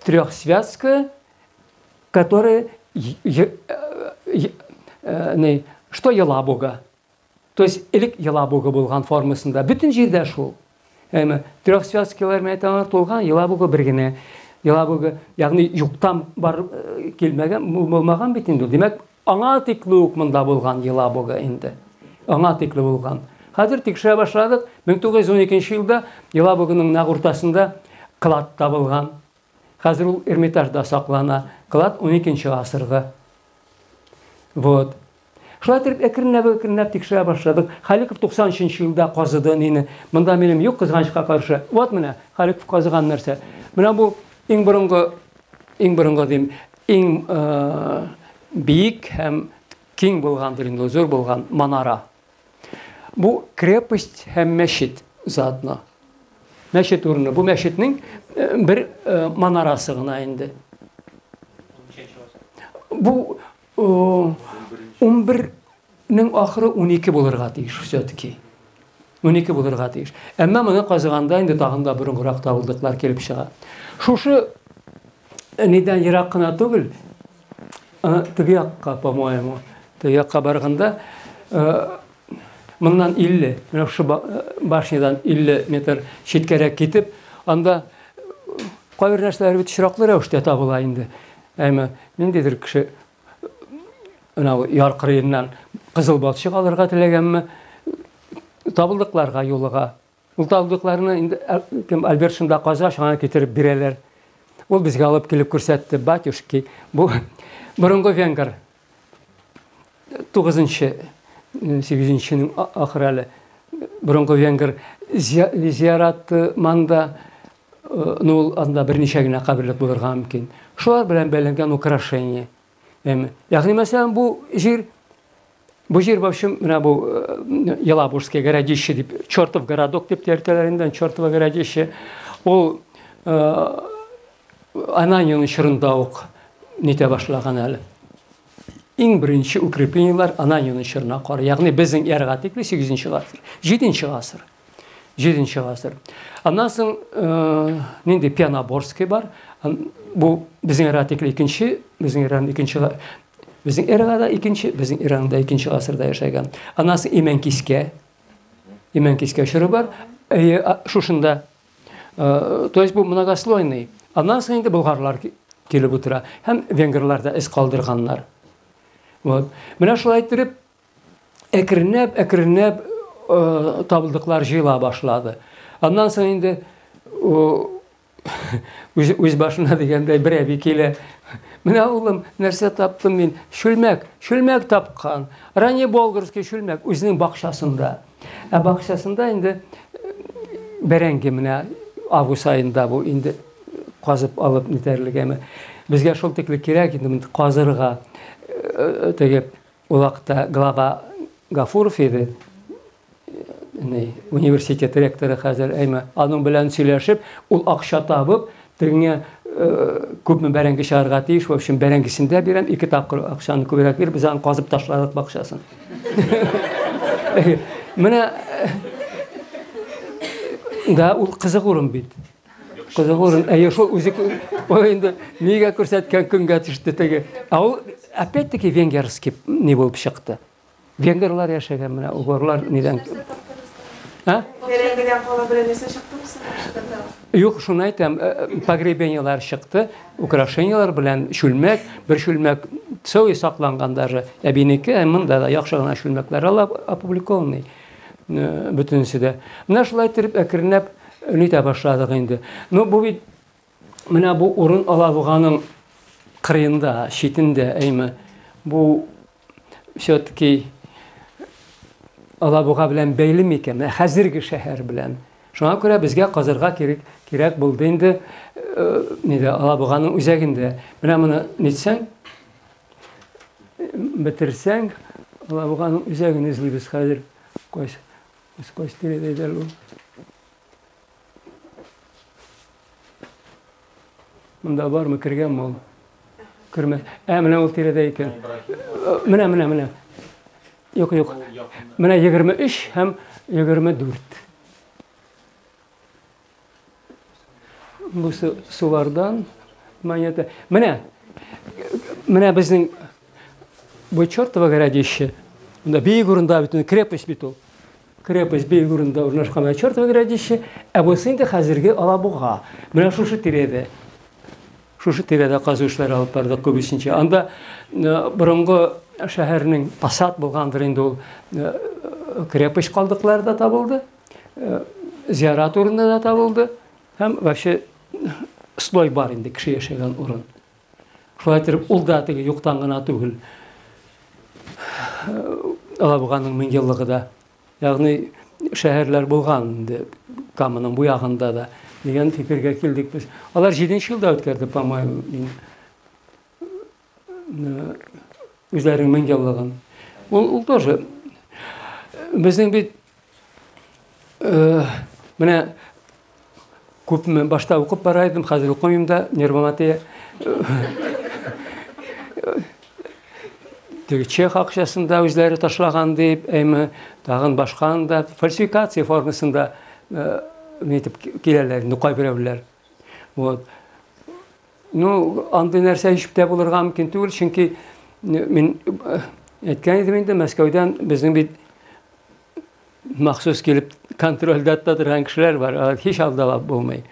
Трехсвятское, которое не, что Елабуга. То есть элек Елабуга булган формасында. Бөтен җирдә шул. Әмма Трехсвятскийлар мәйтәмә тулган Елабуга бер генә. Елабуга, ягъни юктан бар килмәгән, булмаган бит инде. Димәк, аңа тикле үк монда булган Елабуга инде. Аңа тикле булган. Хәзер тикшерә башладык. 1912 елда Елабуганың нәкъ уртасында клад табылган. Хәзер ул Эрмитажда саклана. Клад 12 гасыргы. Вот. Шулай итеп, әкренләп-әкренләп тикшерә башладык. Халиков 93 елда казыды нине. Монда минем юк, кызганычка каршы. Вот менә Халиков казыган нәрсә. Менә бу иң борынгы, иң борынгы дим, иң биек һәм киң булгандыр инде, зур булган манара. Бу крепость һәм мәчет заодно. Мәчет урыны. Бу мәчетнең бер манарасы гына инде. Бу 11-нең ахыры 12 булырга тиеш все-таки. 12 булырга тиеш. Әмма моны казыганда инде тагын да борынгырак табылдыклар килеп чыга. Шушы нидән ерак кына түгел, теге якка, по-моему, теге якка барганда, моннан 50, менә шушы башнядан 50 метр читкәрәк китеп, анда кайбер нәрсәләр бит очраклы рәвештә табыла инде. Әмма ниндидер кеше менә яр кырыеннан кызыл балчык алырга теләгәнме, табылдыкларга юлыга. Ул табылдыкларны инде кем Альберт шунда каза, шуңа китереп бирәләр. Ул безгә алып килеп күрсәтте, батюшки, бу борынгы венгр 9-нчы, 8-нченең ахыры әле. Борынгы венгр зияраты манда, ну, ул анда берничә генә каберлек булырга мөмкин. Шулар белән бәйләнгән украшение. Ягъни, мәсәлән, бу җир, бу җир, в общем, менә бу Елабужское городище дип, Чертов городок дип йөртәләр инде, Чертово городище. Ул Ананьин чорында ук нитә башлаган әле. Иң беренче укреплениеләр Ананьин чорына карый. Ягъни безнең эрага тикле 8 гасыр, 7 гасыр. 7 гасыр. Аннан соң нинди Пьяноборский бар. Бу безнең эрага тикле икенче, безнең эраның икенче, безнең эрага да икенче, безнең эраның да икенче гасырда яшәгән. Аннан соң Имәнкискә. Имәнкискә чоры бар. Шушында. То есть бу многослойный. Аннан соң инде болгарлар килеп утыра һәм венгрлар да эз калдырганнар. Вот. Менә шулай иттереп әкренләп, әкренләп табылдыклар җыела башлады. Аннан соң инде үз башына дигәндәй бер әби килә. Менә улым, нәрсә таптым мин? Чүлмәк, чүлмәк тапкан. Ранний болгарский чүлмәк үзенең бакчасында. Ә бакчасында инде бәрәңге менә август аенда бу инде казып алып нитәрлек әмма. Безгә шул тикле кирәк инде моны казырга. Теге ул вакытта глава Гафуров иде. Университет ректоры хәзер, әйме, аның белән сөйләшеп, ул акча табып, тегеңә күпме бәрәңге чыгарга тиеш, в общем, бәрәңгесен дә бирәм, ике тапкыр акчаны күбрәк биреп, без аны казып ташладык бакчасын. Менә да, ул кызык урын бит. Кызык урын. Әйе, шул үзе ул инде нигә күрсәткән көнгә төште теге. Ә ул опять-таки венгерский не булып чыкты. Венгрлар яшәгән менә угорлар нидән? А? Бәрәңгедән кала берәр нәрсә чыктымы соң? Юк, шуны әйтәм, погребениелар чыкты, украшениелар белән чүлмәк, бер чүлмәк целый сакланган даже әбинеке, ә монда да яхшы гына чүлмәкләр ала опубликованный бөтенесе дә. Менә шулай итеп әкренләп нитә башладык инде. Ну, бу бит менә бу урын Алабуганың кырыенда, читендә, әйме. Бу все-таки Алабуга белән бәйле микән? Менә хәзерге шәһәр белән. Шуңа күрә безгә казырга кирәк, кирәк булды инде, нидә, Алабуганың үзәгендә. Менә моны нитсәң, бетерсәң, Алабуганың үзәген эзлибез хәзер. Кайсы, кайсы тирәдә әле ул? Монда бармы, кергәнме ул? Кермә. Ә, менә ул тирәдә икән. Менә, менә, менә. Юк, юк. Менә 23 һәм 24. Бу сулардан монета. Менә, менә безнең бу чертово городище. Монда биек урында бит, крепость бит ул. Крепость биек урында урнашкан чертово городище. Ә бусы инде хәзерге Алабуга. Менә шушы тирәдә. Шушы тирәдә казу эшләре алып бардык күбесенчә. Анда борынгы шәһәрнең посад булгандыр инде ул крепость калдыклары да табылды. Зиярат урыны да табылды. Һәм вообще слой бар инде кеше яшәгән урын. Шулай итеп, ул да теге юктан гына түгел. Алабуганың мең еллыгы да. Ягъни шәһәрләр булган инде Каманың бу ягында да дигән фикергә килдек без. Алар 7 елда үткәрде, по-моему, үзләренең мең еллыгын. Ул, ул тоже безнең бит менә күпме башта укып бара идем, хәзер укымыйм да, нервыма тия. Теге чех акчасын да үзләре ташлаган дип, әйме, тагын башканы да фальсификация формасында нитеп киләләр инде кайберәүләр. Вот. Ну, андый нәрсә һич тә булырга мөмкин түгел, чөнки мин әйткән идем инде, Мәскәүдән безнең бит махсус килеп контрольдә тота торган кешеләр бар, алар һич алдалап булмый.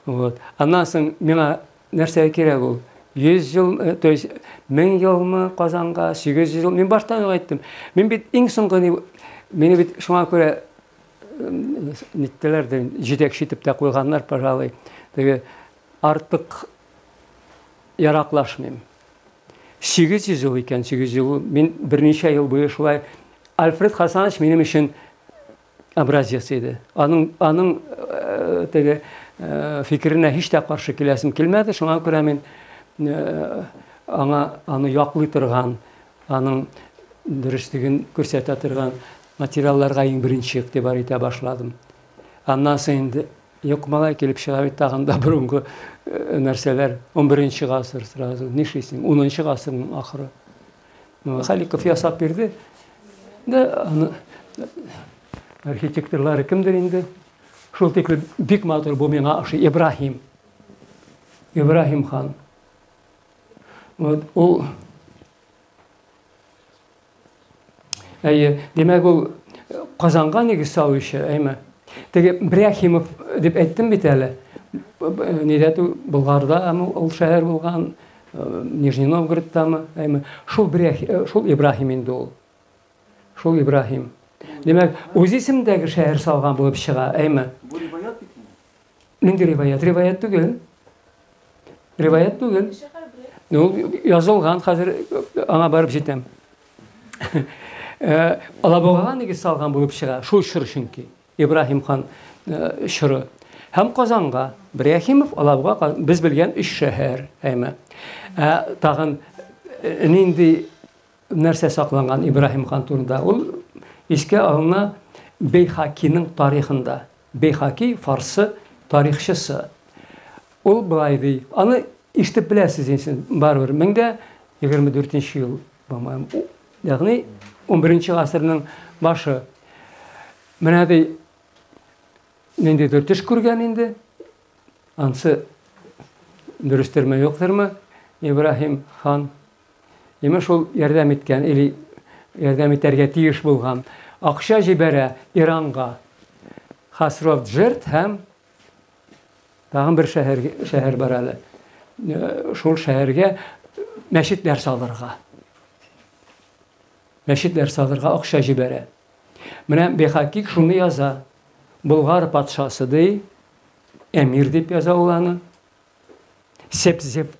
Вот. Аннан соң миңа нәрсә кирәк ул? 100 ел, то есть 1000 елмы Казанга, 800 ел, мин баштан ук әйттем. Мин бит иң соңгы мине бит шуңа күрә ниттеләр дә, җитәкче итеп тә куйганнар, пожалуй. Теге артык яраклашмыйм. 800 ел икән, 800 ел. Мин берничә ел буе шулай Альфред Хасанович минем өчен образец иде. Аның, аның теге фикеренә һич тә каршы киләсем килмәде. Шуңа күрә мин аңа аны яклый торган, аның дөреслеген күрсәтә торган материалларга иң беренче игътибар итә башладым. Аннан соң инде юк малай килеп чыга бит тагын да борынгы нәрсәләр. 11 гасыр сразу. Нишлисең? 10 гасырның ахыры. Халиков ясап бирде. Да, аны архитекторлары кемдер инде. Шул тикле бик матур бу миңа ошый Ибраһим. Ибраһим хан. Вот ул Әйе, димәк ул Казанга нигез салучы, әйме? Теге Бряхимов дип әйттем бит әле. Нидә Болгарда ул шәһәр булган, Нижний Новгородтамы, әйме? Шул Брях, шул Ибраһим инде ул. Шул Ибраһим. Димәк, үз исемдәге шәһәр салган булып чыга, әйме? Бу риваять бит инде. Нинди риваять? Риваять түгел. Риваять түгел. Ул язылган, хәзер аңа барып җитәм. Алабугага нигез салган булып чыга, шул чор чөнки. Ибраһим хан чоры. Һәм Казанга, Бряхимов, Алабуга, без белгән өч шәһәр, әйме. Ә тагын нинди нәрсә сакланган Ибраһим хан турында? Ул искә алына Бейхакиның тарихында. Бейхаки фарсы тарихчысы. Ул болай ди, аны ишетеп беләсез инде, барыбер 1024 ел, по-моему, ягъни 11 гасырның башы. Менә ди, ниндидер төш күргән инде. Ансы дөрестерме, юктырмы, Ибраһим хан. Имеш, ул ярдәм иткән или ярдәм итәргә тиеш булган. Акча җибәрә Иранга. Хасров Джерт һәм тагын бер шәһәр, шәһәр бар әле. Шул шәһәргә мәчетләр салырга. Мәчетләр салырга акча җибәрә. Менә Бехакик шуны яза. Болгар патшасы ди, әмир дип яза ул аны.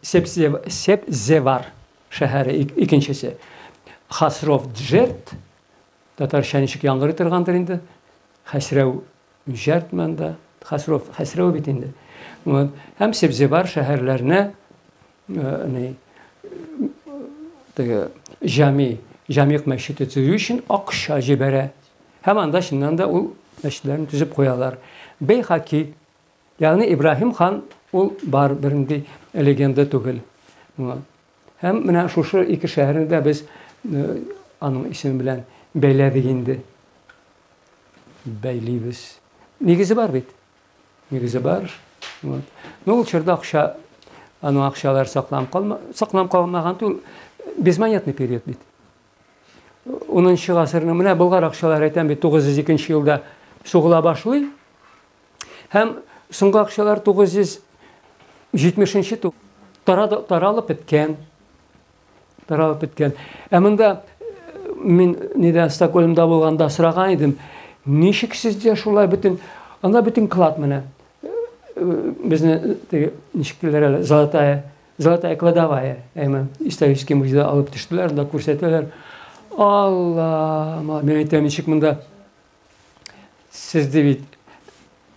Сепзевар шәһәре икенчесе. Хасров Джерт, татарча ничек яңгырый торгандыр инде. Хәсрәү Җәрт монда, Хасров, Хәсрәү бит инде. Вот. Һәм Себзевар шәһәрләренә ни теге җами, җамик мәчете төзү өчен акча җибәрә. Һәм анда чыннан да ул мәчетләрне төзеп куялар. Бейхаки, ягъни Ибраһим хан Ул бар бернинди легенда түгел. Һәм менә шушы ике шәһәрне дә без аның исеме белән бәйләдек инде. Бәйлибез. Нигезе бар бит. Нигезе бар. Вот. Ну, ул чорда акча, аның акчалар сакланып калма, сакланып калмаган түгел, безмонетный период бит. 10 гасырның менә Болгар акчалары әйтәм бит 902 елда сугыла башлый. Һәм соңгы акчалар 970 таралып беткән. Таралып беткән. Ә монда мин нидә Стокгольмда булганда сораган идем, ничек сездә шулай бөтен, анда бөтен клад менә. Безне теге ничек диләр әле, золотая, золотая кладовая, әйме, исторический музейда алып төштеләр, анда күрсәтәләр. Алла, мин әйтәм, ничек монда Сез ди бит,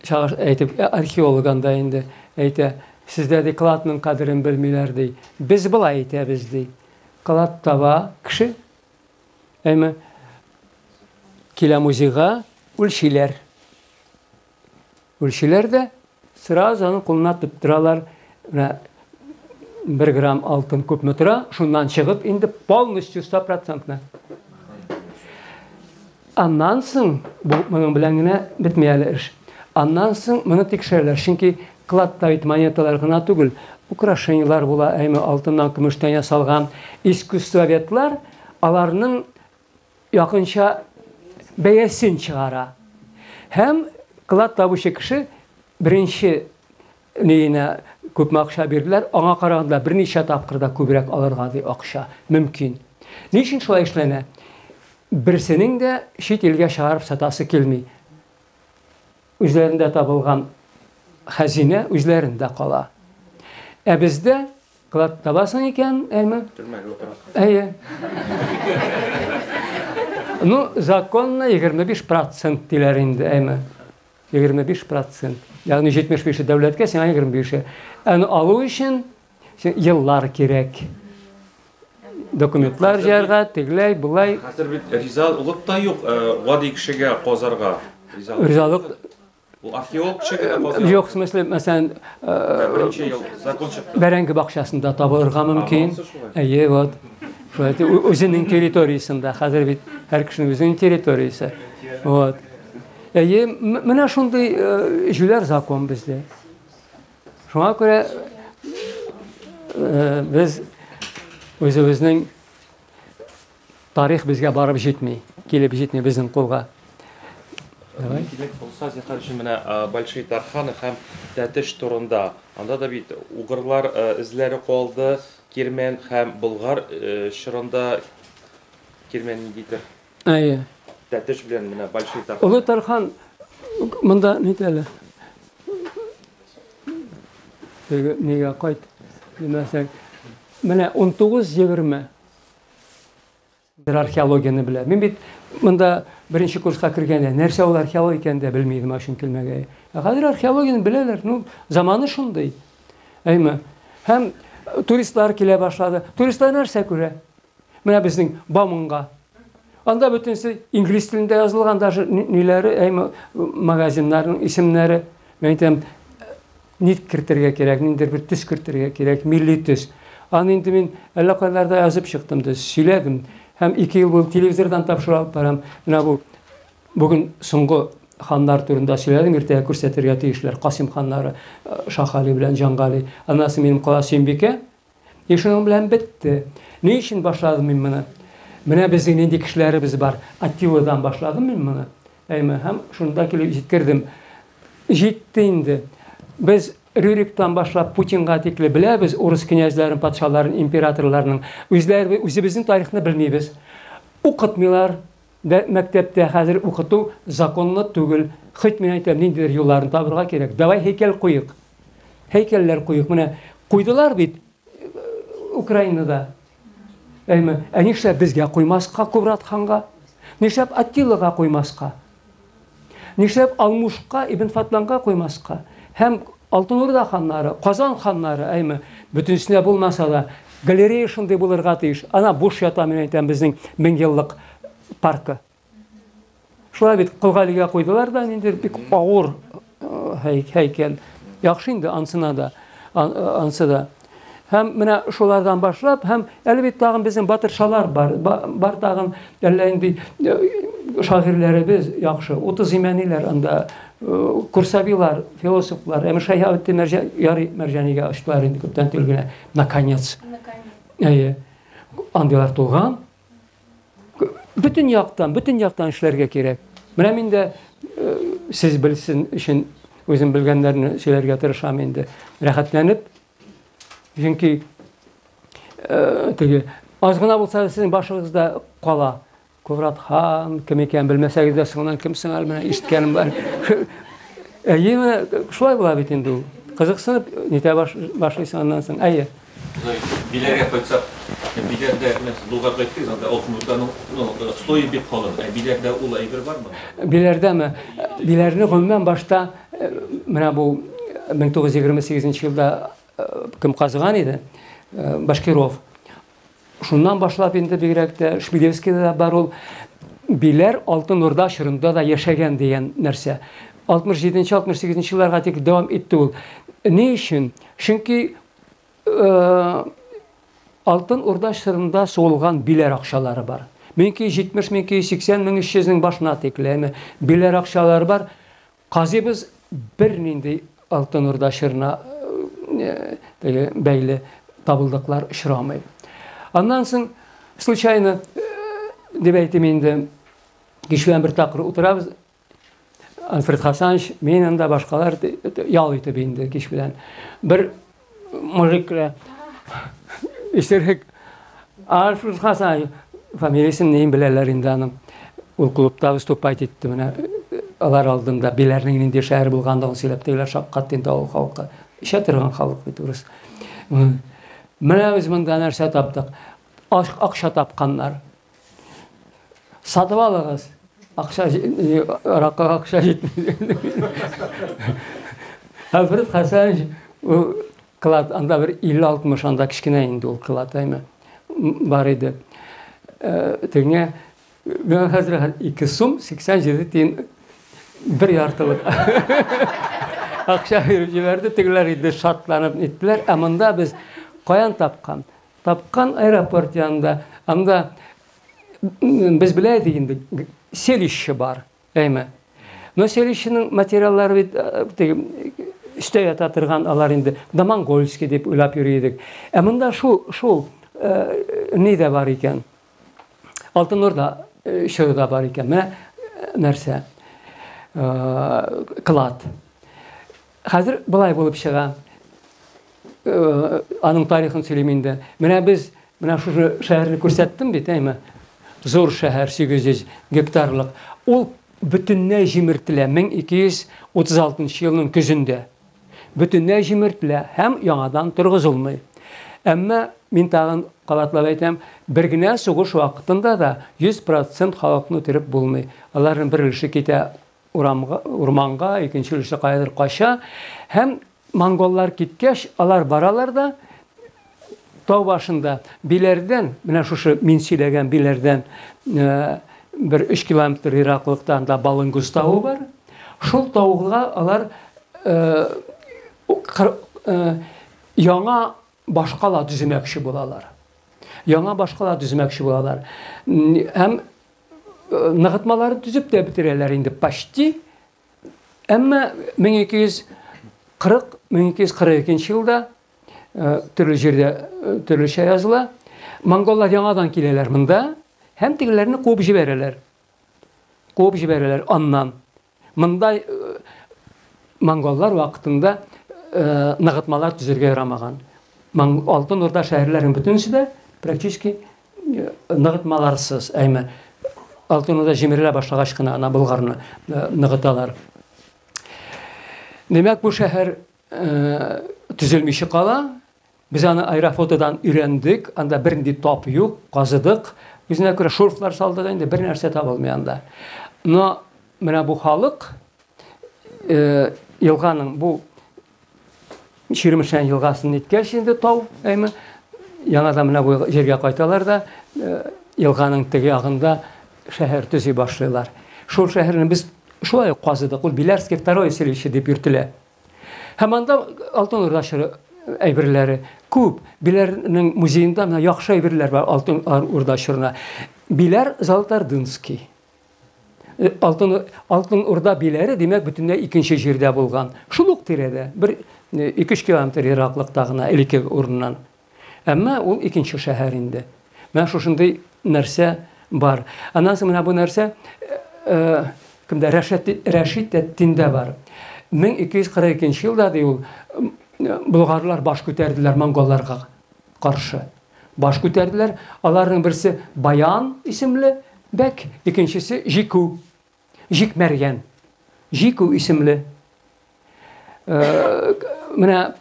чагыш әйтеп, археолог анда инде әйтә, сездә ди кладның кадерен белмиләр ди. Без болай әйтәбез ди. Клад таба кеше, әйме, килә музейга, үлчиләр. Үлчиләр дә, сразу аның кулына тоттыралар. Менә 1 грамм алтын күпме тора, шуннан чыгып инде полностью стопроцентно. Аннан соң, бу моның белән генә бетми әле эш. Аннан соң моны тикшерәләр, чөнки кладта бит монеталар гына түгел, украшениелар була, әйме алтыннан, көмештән ясалган. Искусствоведлар аларның якынча бәясен чыгара. Һәм клад табучы кеше беренче ниенә күпме акча бирделәр, аңа караганда берничә тапкыр да күбрәк алырга ди акча мөмкин. Ни өчен шулай эшләнә? Берсенең дә чит илгә чыгарып сатасы килми. Үзләрендә табылган хәзинә үзләрендә кала. Ә бездә клад табасың икән, әйме? Төрмәгә утырасың. Әйе. Ну, законно 25% диләр инде, әйме? 25%. Ягъни 75-е дәүләткә, сиңа 25-е. Аны алу өчен еллар кирәк. Документлар җыярга, тегеләй, болай. Хәзер бит ризалык та юк, гади кешегә казарга. Ризалык Ул археолог кеше генә казый. Юк, в смысле, мәсәлән, беренче ел закон чыкты. Бәрәңге бакчасында табылырга мөмкин. Әйе, вот. Шулай итеп, үзенең территориясендә, хәзер бит һәр кешенең үзенең территориясе. Вот. Әйе, менә шундый җүләр закон бездә. Шуңа күрә без үзебезнең тарих безгә барып җитми, килеп җитми безнең кулга. Давай. Кирәк булса, зинһар өчен менә Большие Тарханы һәм Тәтеш турында. Анда да бит угырлар эзләре калды, Кирмән һәм Болгар чорында Кирмән ниндидер. Әйе. Тәтеш белән менә Большие Тархан. Олы Тархан монда ни әле? Теге нигә кайт? Димәсәң, менә 19-20 Бер археологияне белә. Мин бит монда беренче курска кергәндә нәрсә ул археология икәнен дә белми идем өчен килмәгәй. Ә хәзер археологияне беләләр. Ну, заманы шундый. Әйме? Һәм туристлар килә башлады. Туристлар нәрсә күрә? Менә безнең Бауманга. Анда бөтенесе инглиз телендә язылган, даже ниләре, әйме, магазиннарның исемнәре. Мин әйтәм, Нит кертергә кирәк, ниндидер бер төс кертергә кирәк, милли төс. Аны инде мин әллә кайларда язып чыктым да, сөйләдем. Һәм 2 ел булып телевизордан тапшыру алып барам. Менә бу бүген соңгы ханнар турында сөйләдем, иртәгә күрсәтергә тиешләр. Касыйм ханнары, Шаһгали белән Җангали. Аннан соң минем кала Сөембикә. И шуның белән бетте. Ни өчен башладым мин моны? Менә безнең нинди кешеләребез бар. Аттиладан башладым мин моны. Әйме, һәм шунда килеп җиткердем. Җитте инде. Без Рюриктан башлап Путинга тикле беләбез урыс князьләрен, патшаларын, императорларның. Үзләре үзебезнең тарихны белмибез. Укытмыйлар. Дә, мәктәптә хәзер укыту законлы түгел. Хоть мин әйтәм, ниндидер юлларын табырга кирәк. Давай һәйкәл куйык. Һәйкәлләр куйык. Менә куйдылар бит Украинада. Әйме, ә нишләп безгә куймаска Кубрат ханга? Нишләп Аттилага куймаска? Нишләп Алмушка, Ибн Фатланга куймаска? Һәм Алтын Урда ханнары, Казан ханнары, әйме, бөтенесенә булмаса да, галерея шундый булырга тиеш. Ана буш ята, мин әйтәм, безнең меңьеллык паркы. Шулай бит Кол Галигә куйдылар да, ниндидер бик авыр һәйкәл. Яхшы инде ансына да. Ансы да. Һәм менә шулардан башлап, һәм әле бит тагын безнең батыршалар бар, бар тагын әллә инде шагыйрьләребез яхшы, 30 имәниләр анда, Курсавилар, философлар, әмма Шәйхәветдин Мәрҗә, ярый Мәрҗанигә ачтылар инде күптән түгел генә, наконец. Әйе. Андыйлар туган. Бөтен яктан, бөтен яктан эшләргә кирәк. Менә мин дә сез белсен өчен үзем белгәннәрне сөйләргә тырышам инде. Рәхәтләнеп. Чөнки теге аз гына булса да сезнең башыгызда кала. Кубрат хан кем икән белмәсәгез дә соңыннан кем соң әле менә ишеткәнем бар. Әйе, менә шулай була бит инде ул. Кызыксынып нитә башлыйсың аннан соң. Әйе. Биләргә кайтсак, Биләрдә менә сез Болгарга әйттегез, анда Алтын Урданың слое бик калын. Ә Биләрдә ул әйбер бармы? Биләрдәме? Биләрне гомумән башта менә бу 1928 елда кем казыган иде? Башкиров. Шуннан башлап инде бигрәк тә Шмелевскийда да бар ул Биләр Алтын Урда чорында да яшәгән дигән нәрсә. 67-68 елларга тикле дәвам итте ул. Ни өчен? Чөнки Алтын Урда чорында сугылган Биләр акчалары бар. 1270, 1280, 1300-нең башына тикле әмма Биләр акчалары бар. Казыйбыз бернинди Алтын Урда чорына теге бәйле табылдыклар очрамый. Аннан соң случайно дип әйтим инде, кич белән бер тапкыр утырабыз, Альфред Хасанович, мин анда башкалар ял итеп инде кич белән. Бер мужик керә. Исерек. Альфред Хасанович, фамилиясен нейн беләләр инде аның. Ул клубта выступать итте менә. Алар алдында Биләрнең нинди шәһәр булганлыгын сөйләп тегеләр шаккатты инде авыл халкы. Эчә торган халык бит урыс. Менә без монда нәрсә таптык. Акча тапканнар. Сатып алыгыз. Акча аракыга акча җитми. Альфред Хәсәнович ул клад анда бер 50-60 анда кечкенә инде ул клад, әйме. Бар иде. Тегеңә миңа хәзер 2 сум 87 тиен бер яртылык акча биреп җибәрде. Тегеләр инде шатланып ниттеләр. Ә монда без каян тапкан? Тапкан аэропорт янында. Анда без белә идек инде, селище бар, әйме. Но селищеның материаллары бит теге өстә ята торган алар инде домонгольский дип уйлап йөри идек. Ә монда шул, шул ни дә бар икән. Алтын Урда чоры да бар икән. Менә нәрсә. Клад. Хәзер былай булып чыга. Аның тарихын сөйлим инде. Менә без менә шушы шәһәрне күрсәттем бит, әйме? Зур шәһәр, 800 гектарлык. Ул бөтенләй җимертелә 1236 елның көзендә. Бөтенләй җимертелә һәм яңадан торгызылмый. Әмма мин тагын кабатлап әйтәм, бер генә сугыш вакытында да 100% халыкны үтереп булмый. Аларның бер өлеше китә урамга, урманга, икенче өлеше каядыр кача һәм монголлар киткәч, алар баралар да тау башында Биләрдән, менә шушы мин сөйләгән Биләрдән бер 3 километр ераклыкта анда Балынгуз тавы бар. Шул тауга алар яңа башкала төземәкче булалар. Яңа башкала төземәкче булалар. Һәм ныгытмаларын төзеп тә бетерәләр инде почти. Әмма 1240-1242 елда төрле җирдә төрлечә языла. Монголлар яңадан киләләр монда һәм тегеләрне куып җибәрәләр. Куып җибәрәләр аннан. Монда монголлар вакытында ныгытмалар төзергә ярамаган. Алтын Урда шәһәрләренең бөтенесе дә практически ныгытмаларсыз, әйме. Алтын Урда җимерелә башлагач кына ана Болгарны ныгыталар. Димәк, бу шәһәр төзелмичә кала. Без аны аэрофотодан өйрәндек, анда бернинди тап юк, казыдык. Үзенә күрә шурфлар салдык инде, бер нәрсә табылмый анда. Но менә бу халык елганың бу Чирмешән елгасын иткәч инде тау, әйме, яңадан менә бу җиргә кайталар да, елганың теге ягында шәһәр төзи башлыйлар. Шул шәһәрне без шулай ук казыдык. Ул Биләрский второе селище дип йөртелә. Һәм анда Алтын Урда чоры әйберләре күп. Биләрнең музеенда менә яхшы әйберләр бар Алтын Урда чорына. Биләр Золотоордынский. Алтын Урда биләре, димәк, бөтенләй икенче җирдә булган. Шул ук тирәдә, бер 2-3 километр ераклыкта гына элекке урыннан. Әмма ул икенче шәһәр инде. Менә шушындый нәрсә бар. Аннан соң менә бу нәрсә кемдә Рәшид Тиндә бар. 1242 елда ди ул болгарлар баш күтәрделәр монголларга каршы. Баш күтәрделәр. Аларның берсе Баян исемле бәк, икенчесе Жику. Жик Мәргән. Жику исемле. Менә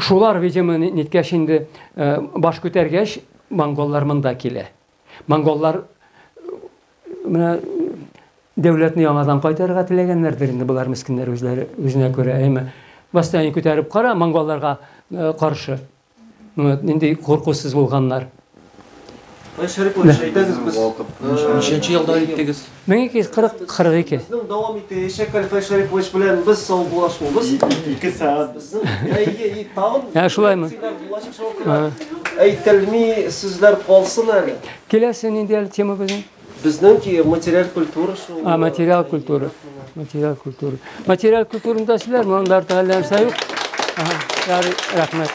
шулар, видимо, ниткәч инде баш күтәргәч, монголлар монда килә. Монголлар менә дәүләтне яңадан кайтарырга теләгәннәрдер инде болар мескеннәр үзләре үзенә күрә, әйме. Восстание күтәреп кара монголларга каршы. Нинди куркусыз булганнар. Ай, Шәрипович, әйдәгез без. Ничәнче елда әйттегез? 1242. Безнең дәвам итәчәк Әлфәй Шәрипович белән без саубуллашмыйбыз. 2 сәгать. Безнең әйе, тагын Ә, шулаймы? лекцияләр булачак, шуңа күрә әйтелми сүзләр калсын әле. Киләсе нинди әле тема безнең? Безнең ки материаль культура шул. А, материал культура. Материал культура. Материаль культурында силәр, монда артык әллә нәрсә юк. Ага, ярый, рәхмәт.